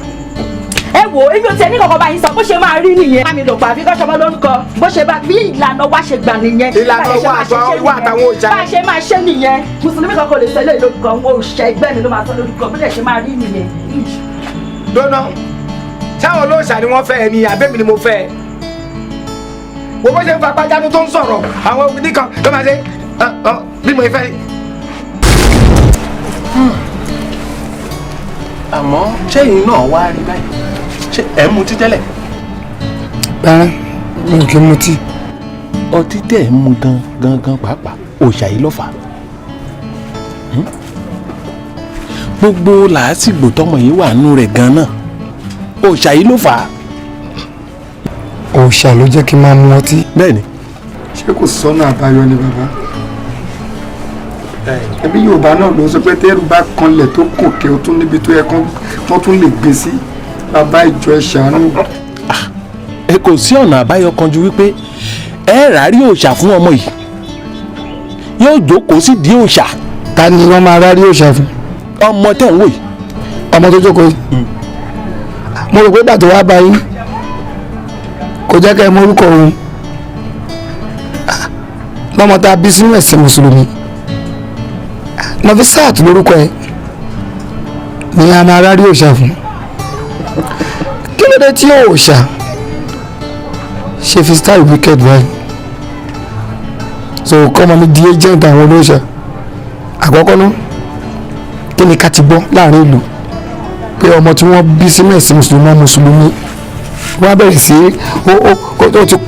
Ẹ wo, èmi ò tiẹ̀ ní kankan bá yín sọ. Bó ṣe máa rí nìyẹn. Bá mi lò pa, àfi kọ́ ṣọmọ lórúkọ. Bó ṣe bá bí ìlànà wa ṣe gbà nìyẹn. Ìlànà wa àtàwọn òòṣà. Bá a ṣe máa ṣe nìyẹn. Mùsùlùmí kan kò lè sọ eléyìí lórúkọ. Wọn òòṣà ẹgbẹ́ mi ló máa sọ lórúkọ. Bó ṣe máa rí nìyẹn. Dọ́nà, sáwọn olóòṣà ni wọ́n fẹ́ ẹ ni, àbẹ́mi ni mo fẹ́ ẹ? Wo bó ṣe ń fapá jánu tó ń sọ̀rọ̀, àwọn nìkan ló máa ṣe bí mo fẹ́. Àmọ́ ṣẹ́yìn náà wá rí báyìí, ṣé ẹ̀ ń mutí tẹ́lẹ̀? Rárá, mi ò kí ń mutí. Ọtí tẹ̀ ń mu gan gan gan pàápàá, òòṣà yìí ló fà á. Gbogbo làásìgbò tọmọ yìí wà nù rẹ̀ gan náà, òòṣà yìí ló fà á. Òòṣà ló jẹ́ kí n máa mu ọtí. Bẹ́ẹ̀ni. Ṣé kò sọ́nà àbáyọ ni, bàbá? Ẹbí Yorùbá náà ló sọ pé tẹ́rù bá kanlẹ̀ tó kòkè, ó tún níbi tó yẹ kán tún lè gbé sí. Bàbá, ìjọ, ẹ ṣàánú. Ẹ kò sí ọ̀nà àbáyọ kan ju wípé ẹ rárí òòṣà fún ọmọ yìí, yóò jókòó sí di òòṣà. Ta ni wọ́n máa rárí òòṣà fún? Ọmọ tẹ̀ ń wò yìí. Ọmọ tó jókòó yìí? Mo rò pé gbàtọ́ wá bá yín, kò jẹ́ kẹ́ ẹ mọ orúkọ òun lọ́mọ tá a bí sínú ẹ̀sìn mùsùlùmí. Nafisat lórúkọ ẹ ní a máa rárí òòṣà fún. Kí ló dé tí òòṣà ṣe fi style wicked báyìí? So kọ́mọ mi di agent àwọn olóòṣà? Àkọ́kọ́ náà, kí ni ká ti gbọ́ láàrin ìlú pé ọmọ tí wọ́n bí sínú ẹ̀sìn mùsùlùmí, mùsùlùmí, wọ́n á bẹ̀rẹ̀ sí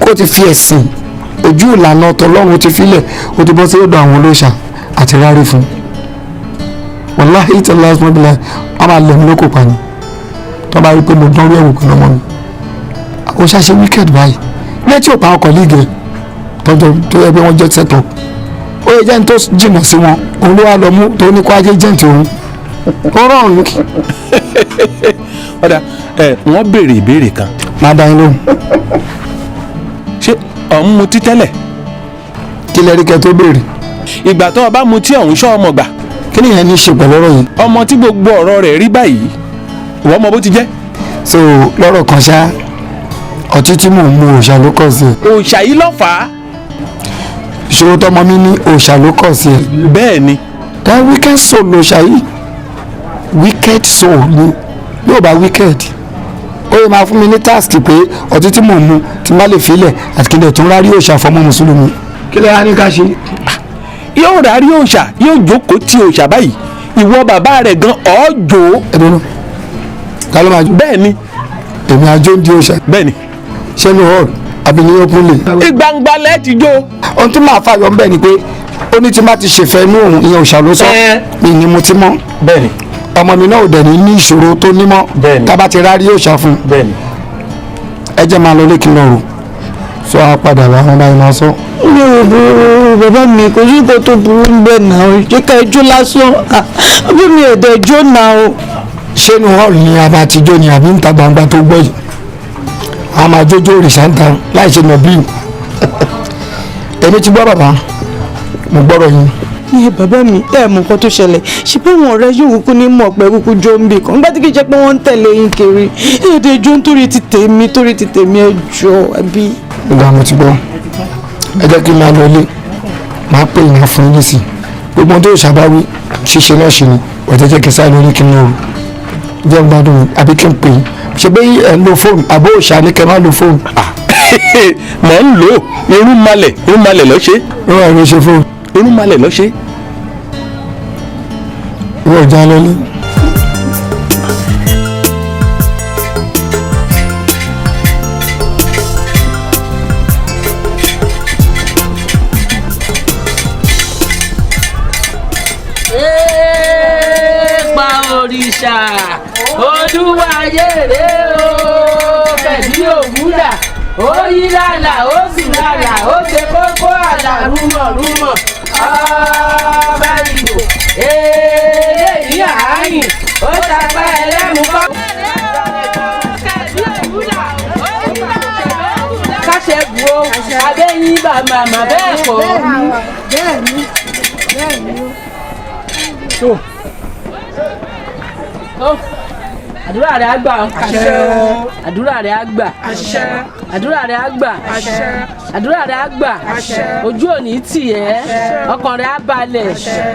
ó ti fi ẹ̀sìn ojú ìlànà tọlọ́run, ó ti filẹ̀, ó ti bọ́ sí ọ̀dọ̀ àwọn olóòṣà àti rárí fún? Wàláhì tẹ́lá ọmọbìnrin, wọ́n máa lẹ̀ mí lóko pa ni tó bá rí pé mo dánrú ẹ̀wò pẹ̀lú ọmọ mi. Ó ṣàṣe wicked báyìí létí ò pa ọkọ̀ líìgì tọ́jọ́ tó yẹ pé wọ́n jẹ́ set up. Ó yẹ jẹ́ ní tó jìnnà sí wọn, òun ló wá lọ mú tó ní kó ajé jẹ́ǹtì òun. Ó rọrùn. Ọ̀dà ẹ̀, wọ́n béèrè ìbéèrè kan. Máa dá yín lóhùn. Ṣé ọ̀ ń mutí tẹ́lẹ̀? Kí lẹ rí kẹ́ tó béèrè? Ìgbà tó o bá mutí ọ̀hún, ṣọ́ ọmọ gbà? Kí ni ìyẹn ní í ṣe pẹ̀lú ọ̀rọ̀ yìí? Ọmọ tí gbogbo ọ̀rọ̀ rẹ̀ rí báyìí, ìwọ ọmọ bó ti jẹ́. So lọ́rọ̀ kan ṣá, ọtí tí mò ń mu, òòṣà ló kọ̀ sí ẹ? Òòṣà yìí ló fà á. Ìṣòro tọmọ mi ní, òòṣà ló kọ̀ sí ẹ? Bẹ́ẹ̀ ni. That wicked soul lòòṣà yìí, wicked soul ni. Yóò bá wicked, ó yẹ máa fún mi ní task pé ọtí tí mò ń mu tí má lè filẹ̀ àti kí n lè tún rárí òòṣà fọmọ mùsùlùmí. Kí lè á ní ká ṣe. Yóò rárí òòṣà, yóò jókòó ti òòṣà báyìí, ìwọ bàbá rẹ̀ gan ọ̀ọ́jò. Ẹ̀dùnú ta ló máa jó. Bẹ́ẹ̀ni. Èmi àjò ń di òòṣà. Bẹ́ẹ̀ni. Ṣé ní hall àbí ní openly. Ìgbangba lẹ́ẹ̀ ti jó. Ohun tí màá fàyọ ń bẹ̀ ni pé ó ní tí má ti ṣèfẹ́ inú òun, ìyẹn òòṣà ló sọ, mi ní mo ti mọ́. Bẹ́ẹ̀ni. Ọmọ mi náà ò dẹ̀ ní ní ìṣòro tó ní mọ́. Bẹ́ẹ̀ni. Tá bá ti rárí òòṣà fún un. Bẹ́ẹ̀ni. Ẹ jẹ́ máa lọ lé kí n lọ rò sọ á padà wá wọn báyìí máa sọ. Mi ò burú bàbá mi, kò sí nǹkan tó burú ń bẹ̀ náà, ṣé ká ẹjọ́ lásán àbí mi ò dẹ̀ jó náà. Ṣé inú hall ni a máa ti jó ni àbí níta gbangba tó gbọ́ yìí? A máa jójó òrìṣà ń ta láì ṣe nà bíi. Èmi ti gbọ́ bàbá, mo gbọ́rọ̀ yín. Ní bàbá mi, ẹ mọ nǹkan tó ṣẹlẹ̀, ṣe pé àwọn ọ̀rẹ́ yóò kúkú ní mọ̀ pé kúkú jó ń bì kan nígbà tí kì í ṣe pé wọ́n ń tẹ̀lé yín kiri, èdè jó ń torí ti tèmi, torí ti tèmi, ẹ jọ àbí. Ìgbà mo ti gbọ́, ẹ jẹ́ kí n máa lọ ilé, máa pè yín fún yín sí gbogbo ohun tó ṣàbáwí ṣíṣe náà ṣe ni ọ̀tẹ̀. Jẹ́ kí n sáré lórí kí n lọ rò jẹ́ ń gbádùn mi àbí kí n pè yín, ṣe pé ẹ̀ ń lo fóònù àbó òòṣà ní kẹ́ máa lo fóònù. Mọ̀ ń lò ó, irúnmalẹ̀ irúnmalẹ̀ ló ṣe. Irú ló ṣe fóònù. Irúnmalẹ̀ ló ṣe. Ìwọ ìjà lọlé. Pa òrìṣà olúwayé rè o, pẹ̀lú òwúrà ó yí lálà ó sì lálà ó ṣe kókó àlà rúmọ̀rúmọ̀ ọba ìbò eléyìí àáyìn ó tapá ẹlẹ́mu kọ́. Káṣẹ bu o, abẹ́yìn bá màmá bẹ́ẹ̀ kọ́. Bẹ́ẹ̀ni, bẹ́ẹ̀ni. Tó àdúrà rẹ̀ á gbà o, àdúrà rẹ̀ á gbà, àdúrà rẹ̀ á gbà, àdúrà rẹ̀ á gbà, ojú òní tì ẹ́, ọkàn rẹ̀ á balẹ̀,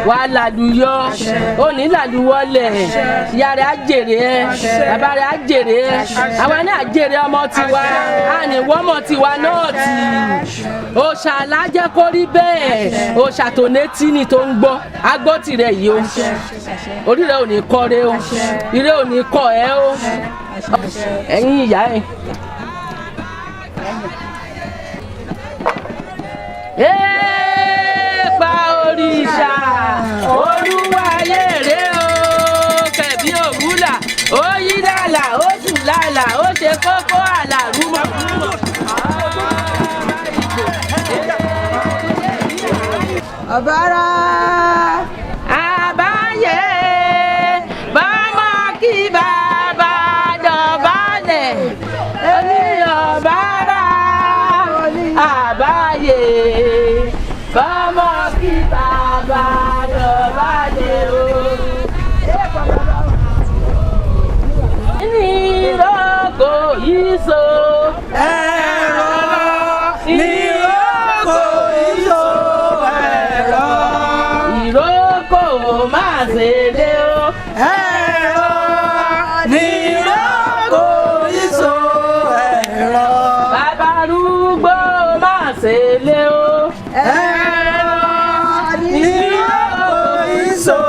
wà á làlùyọ, òní làlùwọlẹ̀, ìyá rẹ̀ á jèrè ẹ́, bàbá rẹ̀ á jèrè ẹ́, àwa náà jèrè ọmọ tiwa, á ní wọ́mọ tiwa náà tì. Òòṣà alájẹ́ kó rí bẹ́ẹ̀, òòṣà tó létí ni tó ń gbọ́, á gbọ́ tirẹ̀ yìí o, orí rẹ̀ ò ní kọ́ re o, ire ò ní kọ́ ẹ o, ẹ̀yin ìyá ẹ̀. Pa òrìṣà olúwayé rè o, kẹ̀bí òwúlà ó yí lálà ó sùn lálà ó ṣe kókó àlà rúmọ. Ọ̀bára. Àbáyé bàmọ́ kí bàbá dọ̀bálẹ̀ ní ọ̀bára. Àbáyé bàmọ́ kí bàbá dọ̀bálẹ̀ o. Níròkò yìí so. Ẹ̀rọ níròkò yìí so ẹ̀rọ. Ìrókò máa ṣe dé o. Ẹ̀rọ níròkò yìí so ẹ̀rọ. Bàbá arúgbó máa ṣe lé o. Ẹ̀rọ níròkò yìí so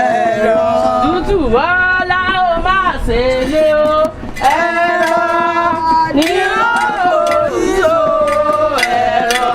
ẹ̀rọ. Tútù wọ́lá ó máa ṣe lé o. Ẹ̀rọ níròkò yìí so ẹ̀rọ.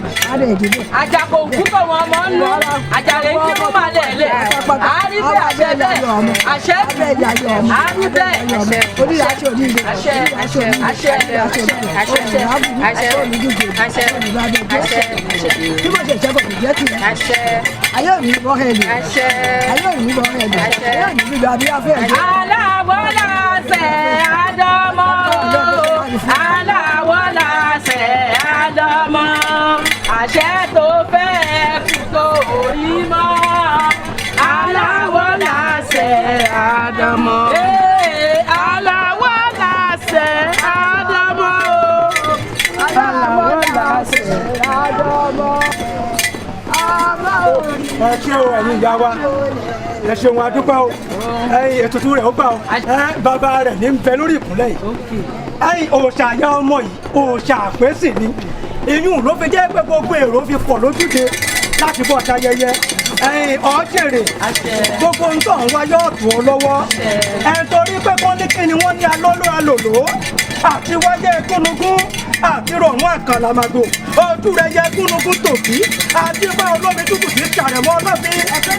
Àjàkò òkú kọ̀ wọ́n ọmọ ń lọ, àjàrè ń kí wọ́n máa lẹ̀ lẹ̀, àárí bẹ́ẹ̀ àṣẹ bẹ́ẹ̀, àṣẹ àárí bẹ́ẹ̀, àṣẹ àṣẹ àṣẹ àṣẹ àṣẹ àṣẹ àṣẹ. Bí mo ṣe ṣẹ́kọ̀ọ́ kò jẹ́ tirẹ̀. Ayé ò ní bọ́ ẹ̀ lò. Ayé ò ní bọ́ ẹ̀ lò. Ayé ò ní bíbí abíyá fẹ́ ẹ̀ lò. Aláwọ̀ là láṣẹ àdọ́mọ́ aláwọ̀ láṣẹ àdọ́mọ́ àṣẹ tó fẹ́ kú tó rí mọ́ aláwọ̀ láṣẹ àdọ́mọ́. Aláwọ̀ láṣẹ àdọ́mọ́ aláwọ̀ láṣẹ àdọ́mọ́. Ẹ ṣé o ẹ̀yin ìyá wa, ẹ ṣeun adúpẹ́ o, ẹ̀yin ètùtù rẹ̀ ó gbà o, bàbá rẹ̀ ní ń bẹ lórí ìkúnlẹ̀ yìí, ẹ̀yin òòṣà ìyá ọmọ yìí òòṣà àpèsè ni, ìyún ló fi jẹ́ pé gbogbo èrò fi pọ̀ lójúde láti bọ̀ ṣayẹyẹ, ẹ̀yin ọ̀ṣẹ̀rẹ̀ gbogbo ń tọ̀ ń wá yóò tù ọ́ lọ́wọ́, ẹ̀ torí pé kọ́ ní kíni wọ́n ní alóló alòló àti wáyé gúnugún àti rọ̀rùn àkàlàmàgbò ojú rẹ̀ yẹ gúnugún tòbí àti bá olómi tútù tí sàrẹ̀mọ́ ọlọ́fin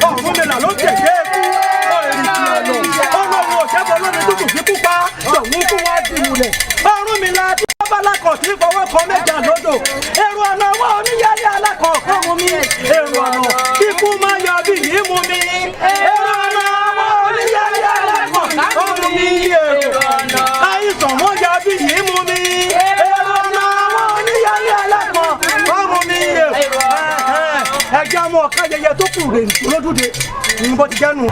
Ọ̀rúnmìlà ló tẹ̀lé ikú èrìkì ọ̀nà olóhùn òṣèbọ̀ olómi tútù sí pupa lòun kú wá di ìmùlẹ̀ Ọ̀rúnmìlà tí babalakọ̀ tí fọwọ́ kan mẹ́jà lódò èrò ọ̀nà wọ́n oníyálé alákọ̀ kọ́ mu mi èrò ọ̀nà kíkú máa yọ bí yìí mu mi èrò ọ̀nà wọ́n oníyálé alákọ̀ kọ́ mu mi èrò ọ̀nà àìsàn wọ́n yọ bí yìí mu mi èrò ọ̀nà wọ́n oníyálé alákọ̀ kọ́ mu mi èrò ẹ̀jẹ̀ ọmọ ọ̀ká yẹyẹ tó kù rè lójúde ní bó ti jẹ́nu.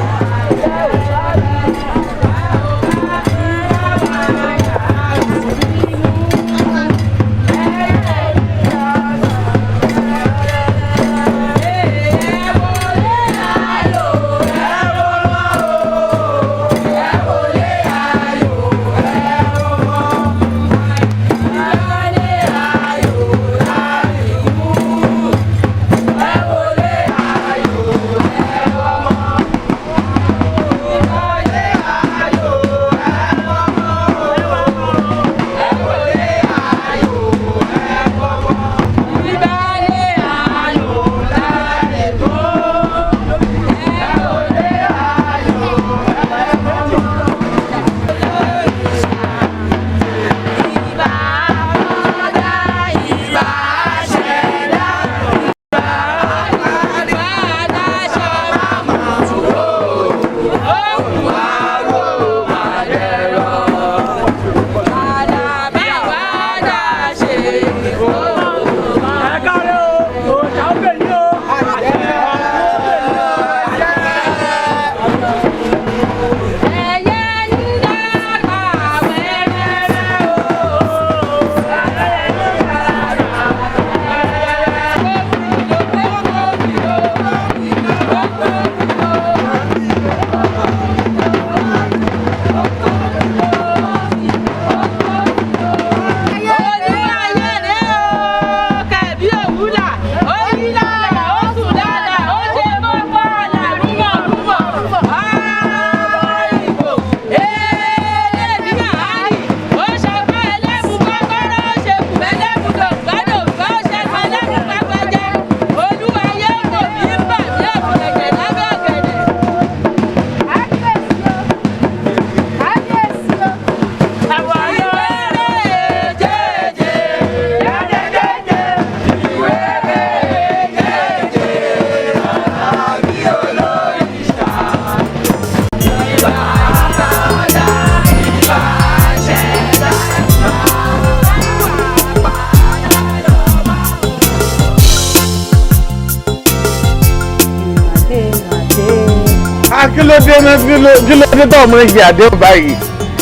Kílódé kílódé tó ọmọ yìí àdéhùn báyìí,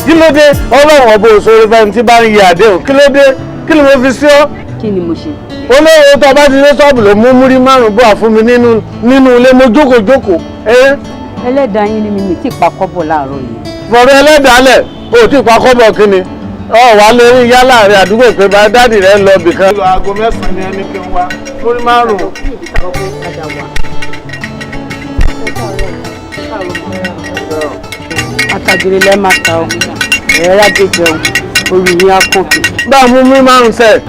kílódé ọlọ́run ọba òṣèré fẹ́ni tí bá ń yẹ àdéhùn, kílódé kí ni mo fi sí ọ. Kí ni mo ṣe. Olówó tó bá ti dé ṣọ́ọ̀bù ló mú múrí márùn-ún bọ̀ fún mi nínú ilé mo jókòó jókòó. Ẹlẹ́dàá yín ni mi tí ì pa kọ́bọ̀ láàárọ̀ yìí. Fọ̀rọ̀ ẹlẹ́dàá lẹ̀ o tí ì pa kọ́bọ̀ kí ni ọ wà lórí yálà rẹ àdúgbò pé bá dádì rẹ lọ bìkan. Aago mẹ́sàn-án ni ẹni kí n wá múrí márùn-ún. Àtàgèrè lẹ́ máa ta ọ ẹ̀rẹ́ rájò jẹun orí yín á kòkè. Bá a mú mú márùn sẹ́ẹ̀.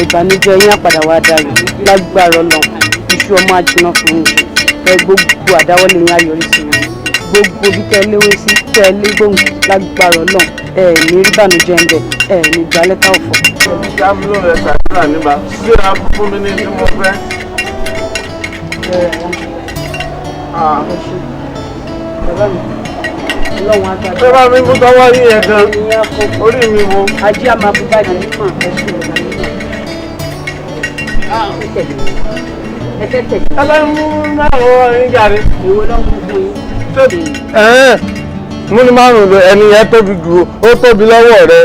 Ìbànújẹ́ yín á padà wá dayọ̀ lágbára Ọlọ́run, iṣu ọmọ ajiná fún yín jẹ, ẹ gbogbo àdáwọ́lé yín á yọrí sí rere, gbogbo bí tẹ́ léwé sí tẹ́ lé gbòǹgbò lágbára Ọlọ́run, ẹ ní rí bànújẹ́ ń bẹ, ẹ ní gba lẹ́tà ọ̀fọ̀. Dábìlì rẹ̀ ṣàdúrà níbà síra fún mi ní tí mo fẹ́. Bàbá mi, Ọlọ́run á gbàdúrà. Ṣé bá mi mú tọwọ́ yín yẹn gan? Orí mi wo. Ajé a máa bú bàjẹ́ nípa ẹ ṣe ẹ fẹ́ tẹ̀lé. Ẹ bá mú márùn-ún yín jàre. Èwo ló ń mú fún yín? Mú ní márùn-ún lọ ẹni yẹn tóbi jù ó tóbi lọ́wọ́ rẹ.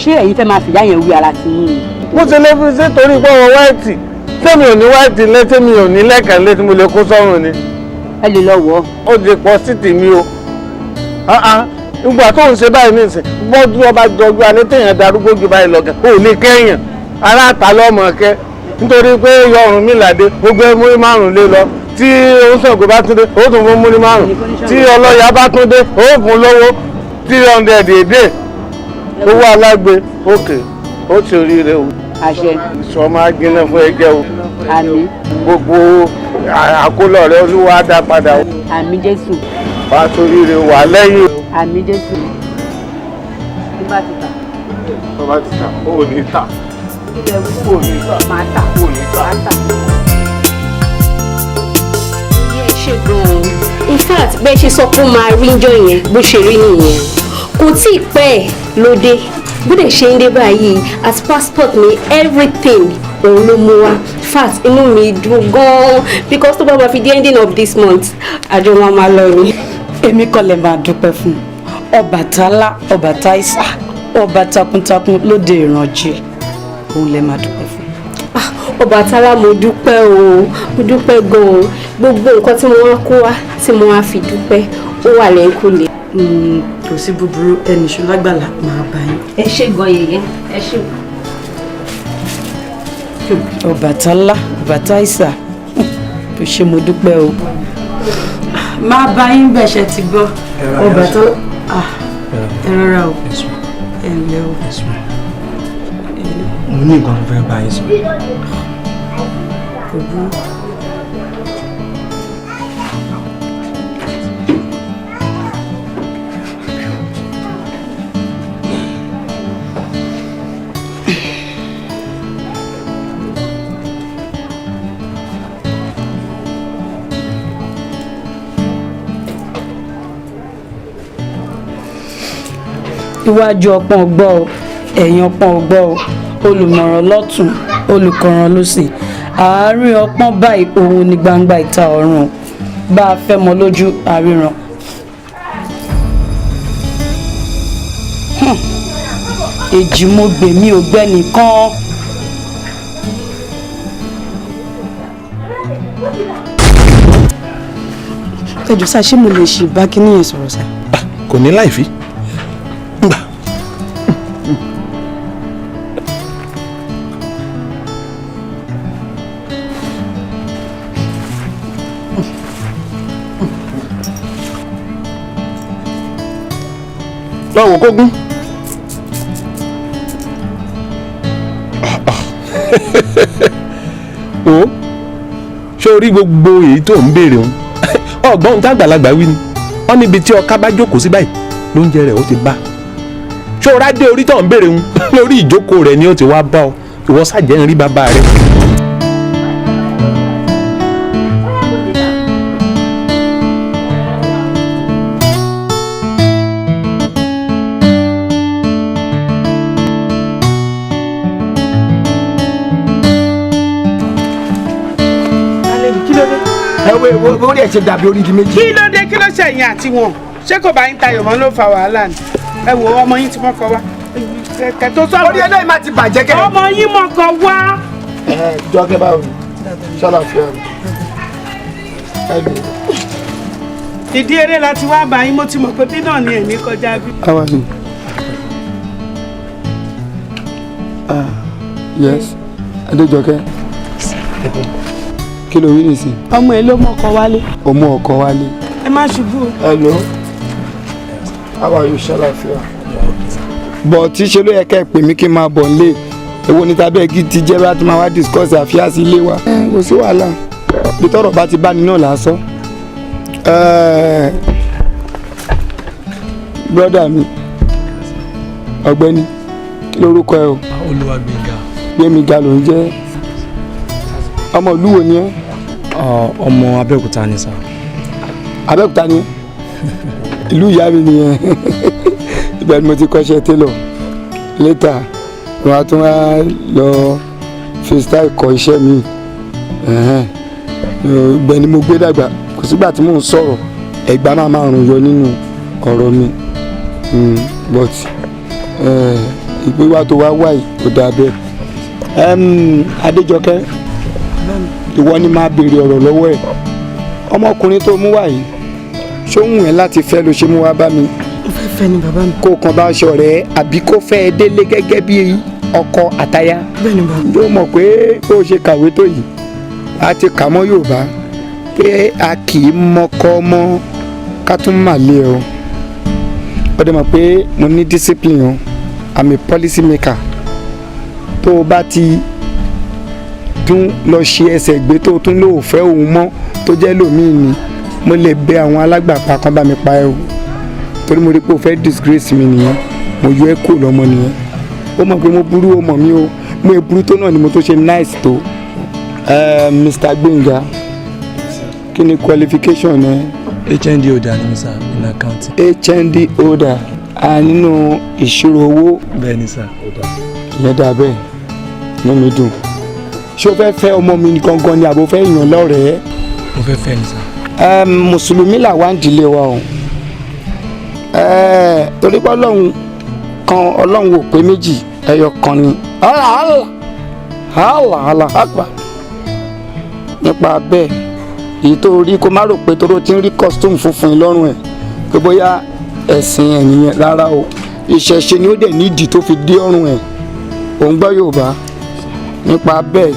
Ṣé ẹ̀yin fẹ́ máa fìyà yẹn wí ara ti yín ni? Mo ṣe lè fi ṣe torí pé ọwọ́ wáìtì tẹ́mi ò ní wáìtì lé tẹ́mi ò ní lẹ́kàn lé tí mo lè kó sọ́run ni. Ẹ lè lọ wọ̀. Ó ti pọ̀ sí tèmi o. Ìgbà tó ń ṣe báyìí nísìn bọ́jú ọba jọjú alẹ́ téèyàn darúgbó ju báyìí lọ́gẹ̀ ó lè kẹ́yàn aláta lọ́mọ kẹ́ nítorí pé yọrùn mi làdé gbogbo ẹ múrí márùn lé lọ tí oníṣègùn bá tún dé ó tún fún múrí márùn tí ọlọ́yà bá tún dé ó fún lówó 300 a day owó alágbe òkè ó ti oríire o. Àṣẹ. Sọ máa gbiná fún ẹgbẹ́ o. Àmín. Gbogbo àkólọ̀ rẹ Olúwa á dá padà o. Àmín Jésù. Wà á toríire wà lẹ́yìn. Àmín Jésù. Tí bá ti tà. Tó bá ti tà, ó ní tà. Ó ní tà. Màá tà. Ó ní tà. Màá tà. Ẹ ṣe gan-an. In fact, bẹ́ẹ̀ ṣe sọ pé ó máa rí njọ́ yẹn bó ṣe rí nìyẹn. Kò tí ì pẹ́ lóde. Bó dẹ̀ ṣe ń dé báyìí, as passport mi, everything òun ló mú wá. In fact, inú mi dùn gan-an because tó bá ma fi the ending of this month, àjọ máa ma lọ ni. Èmi kọ́ lè máa dúpẹ́ fún Ọbàtálá, Ọbàtáìsà, ọba takuntakun lóde ìrànjẹ, òun lè máa dúpẹ́ fún. Ọbàtálá, mo dúpẹ́ o, mo dúpẹ́ gan-an. Gbogbo nǹkan tí mo wá kó wá tí mo wá fi dúpẹ́ ó wà lẹ́ńkùlé. Kò sí búburú, ẹnì ṣọlágbàlà máa bá yín. Ẹ ṣé gan yèyé, ẹ ṣé. Ọbàtálá, Ọbàtáìsà, kò ṣe mo dúpẹ́ o. Máa bá yín bẹ̀ ṣe ti gbọ́. Ọbàtálá, ẹ rọra o, ẹ ǹlẹ́ o. Mo ní nǹkan tó fẹ́ bá yín sọ. Kò burú. Iwájú ọpọ́n ọgbọ́ o, ẹ̀yìn ọpọ́n ọgbọ́ o, olùmọ̀ràn lọ́tùn, olùkọ̀ràn lósì, àárín ọpọ́n báyìí òun ní gbangba ìta ọ̀run, bá a fẹ́ mọ lójú àríran. Èjì mo gbè mí ò gbẹ́ nìkan. Ẹ jọ̀ọ́ sá, ṣé mo lè ṣì bá kíní yẹn sọ̀rọ̀ sá? Kò ní láì fi. Lọ́wọ́ kógún. O ṣé o rí gbogbo èyí tó ń béèrè òun? Ọgbọ́n tágbàlagbà wí ni wọ́n níbi tí ọká bá jókòó sí báyìí lóúnjẹ rẹ̀ ó ti bá. Ṣé o rá dé orí tó ń béèrè òun? Lórí ìjókòó rẹ̀ ni ó ti wá bá ọ. Ìwọ ṣàjẹ́ ń rí bàbá rẹ̀. Orí ẹ̀ ṣe dàbí orí di méjì. Kí ló dé, kí ló ṣe ẹ̀yin àti wọn? Ṣé kò bá yín tayọ̀ mọ́ ló fa wàhálà ni? Ẹ wo ọmọ yín ti mọ́kọ wá. Kẹ̀ tó sọ̀rọ̀. Orí eléyìí máa ti bàjẹ́ kẹ́. Ọmọ yín mọ́kọ wá. Ẹ jọ́kẹ́ báwo ni? Ṣàlàfíà mi. Ìdí eré la ti wá bá yín, mo ti mọ̀ pé bí náà ni èmi kọjá bí. How are you? Yes, Adéjọkẹ́. Kí ló wí nìsín? Ọmọ ẹ ló mú ọkọ wálé. Ó mú ọkọ wálé. Ẹ má ṣubú o. Hello. How are you? Ṣàlàfíà. Bọ̀ tí ṣe ló yẹ kẹ́ ẹ pè mí kí n máa bọ̀ nílé. Èwo ni tàbí ẹgí ti jẹ́ bá ti máa wá discuss àfíà sí ilé wa. Kò sí wàhálà. Bí tọ́rọ̀ bá ti bá ní náà là á sọ. Brọ́dà mi, ọ̀gbẹ́ni, kí lorúkọ ẹ o? Olúwagbénga. Gbémiga ló ń jẹ́. Ọmọ ìlú wo ni ẹ́? Ọmọ Abẹ́òkúta ni sá. Abẹ́òkúta ni ẹ́? Ìlú ìyá mi nìyẹn. Ibẹ̀ ni mo ti kọ́ṣẹ́ tailor. Later, wọ́n á tún wá lọ fi style kọ́ iṣẹ́ mi. Ibẹ̀ ni mo gbé dàgbà. Kò sígbà tí mò ń sọ̀rọ̀, Ẹ̀gbá máa máa rùn yọ nínú ọ̀rọ̀ mi. But ìgbéwà tó wá wà yìí kò dáa bẹ́ẹ̀. Adéjọkẹ́, ìwọ ni máa béèrè ọ̀rọ̀ lọ́wọ́ ẹ̀. Ọmọkùnrin tó mú wá yìí, ṣó wù ẹ́ láti fẹ́ ló ṣe mú wá bá mi? Ó fẹ́ fẹ́ ni bàbá mi. Kó kàn bá aṣọ rẹ̀ àbí kó fẹ́ ẹ délé gẹ́gẹ́ bí ọkọ àtaya. Bẹ́ẹ̀ ni bàbá. Yóò mọ̀ pé bó ṣe kàwé tó yìí, a ti kà mọ́ Yorùbá pé a kì í mọ́kọ́ mọ́ ká tún mà lé o. Ó dẹ̀ mọ̀ pé mo ní discipline o, I'm a policy maker. Tó o bá ti tún lọ ṣe ẹsẹ̀ gbé tó o tún lóò fẹ́ òun mọ́ tó jẹ́ lòmíì ni, mo lè bẹ àwọn alágbàpá kan bá mi pa ẹ́ o, torí mo rí pé o fẹ́ disgrace mi nìyẹn. Mo yọ ẹ́ kúrò lọ́mọ nìyẹn. Ó mọ̀ pé mo burú, ó mọ̀ mí o, mo burú tó náà ni mo tó ṣe nice tó. Mr. Gbenga, kí ni qualification ẹ? HND holder ni mi sir, in accounting. HND holder nínú ìṣirò owó. Bẹ́ẹ̀ ni sir. Ìyẹn dà bẹ́ẹ̀, inú mi dùn. Ṣé o fẹ́ fẹ́ ọmọ mi gangan ni àbò fẹ́ yàn lọ́rẹ̀ẹ́? Mo fẹ́ fẹ́ ni sir. Mùsùlùmí làwa ń dílé wa o. Torí pé Ọlọ́run kan, Ọlọ́run ò pé méjì, ẹyọ kan ni. Allah Allah Allah akbar. Nípa bẹ́ẹ̀, èyí tó rí kó má rò pé toró ti ń rí costume funfun lọ́rùn ẹ̀ pé bóyá ẹ̀sìn ẹ̀ nìyẹn, rárá o. Ìṣẹ̀ṣe ni ó dẹ̀ nídìí tó fi dé ọrùn ẹ̀. Òun gbọ́ Yorùbá. Nípa bẹ́ẹ̀,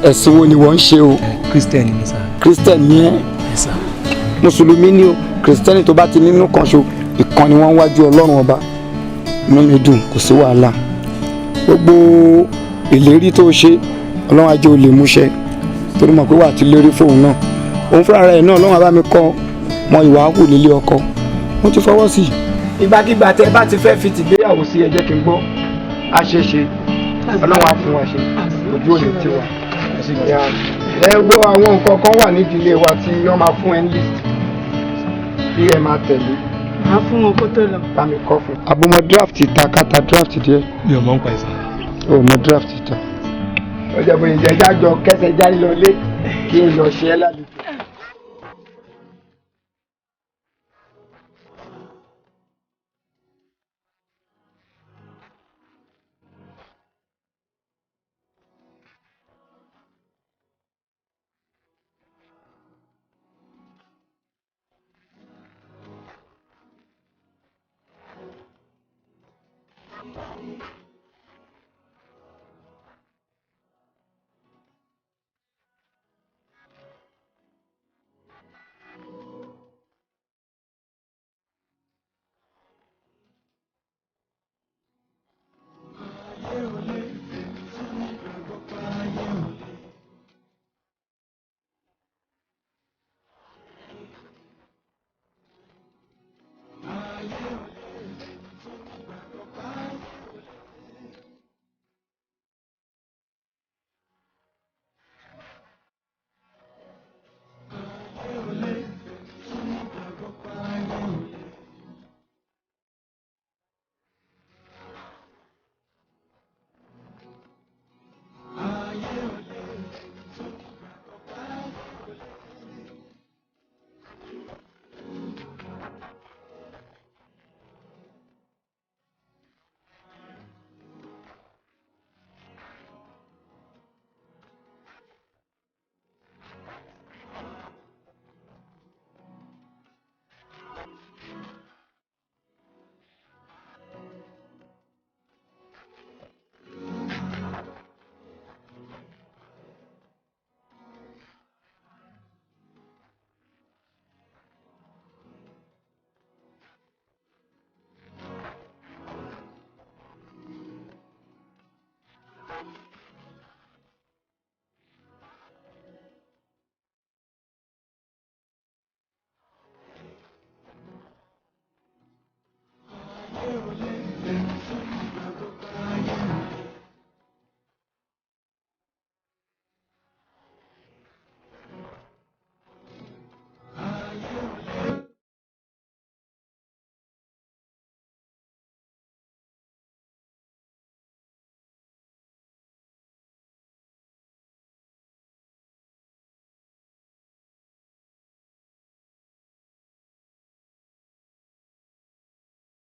ẹ̀sìn wo ni wọ́n ń ṣe o? Christian ni sir. Christian ni ẹ́? Yes sir. Mùsùlùmí ni o. Christian tó bá ti nínú kan ṣo, ìkan ni wọ́n ń wájú Ọlọ́run ọba. Inú mi dùn, kò sí wàhálà. Gbogbo ìlérí tó ṣe, Ọlọ́run á jẹ́ ó lè múṣẹ, torí mọ̀ pé wà á ti lérí fóun náà. Òun fúnra rẹ̀ náà, Ọlọ́run á bá mi kọ́ mọ ìwà hù nílé ọkọ. Mo ti fọwọ́ sí i. Ìgbàkigbà tẹ bá ti fẹ́ fi tìgbéyàwó sí, ẹ jẹ́ kí n gbọ́. A ṣe ṣe, Ọlọ́run á fún wa ṣe, ojú òní ti wà. Ẹ wo àwọn nǹkan kan wà nídìílé wa tí wọ́n máa fún ẹ ní list bí ẹ máa tẹ̀lé. Màá fún wọn kó tó lọ. Bá mi kọ́ fún. Àbúmọ̀ draft ìta kàtà draft díẹ̀. Mi ò mọ̀ ń pa ìsàn. O mọ draft ìta. Ó jẹ́ bóyá ìjẹ́ jájọ kẹsẹ̀ jáde lọ lé kí n lọ ṣe é lálejò.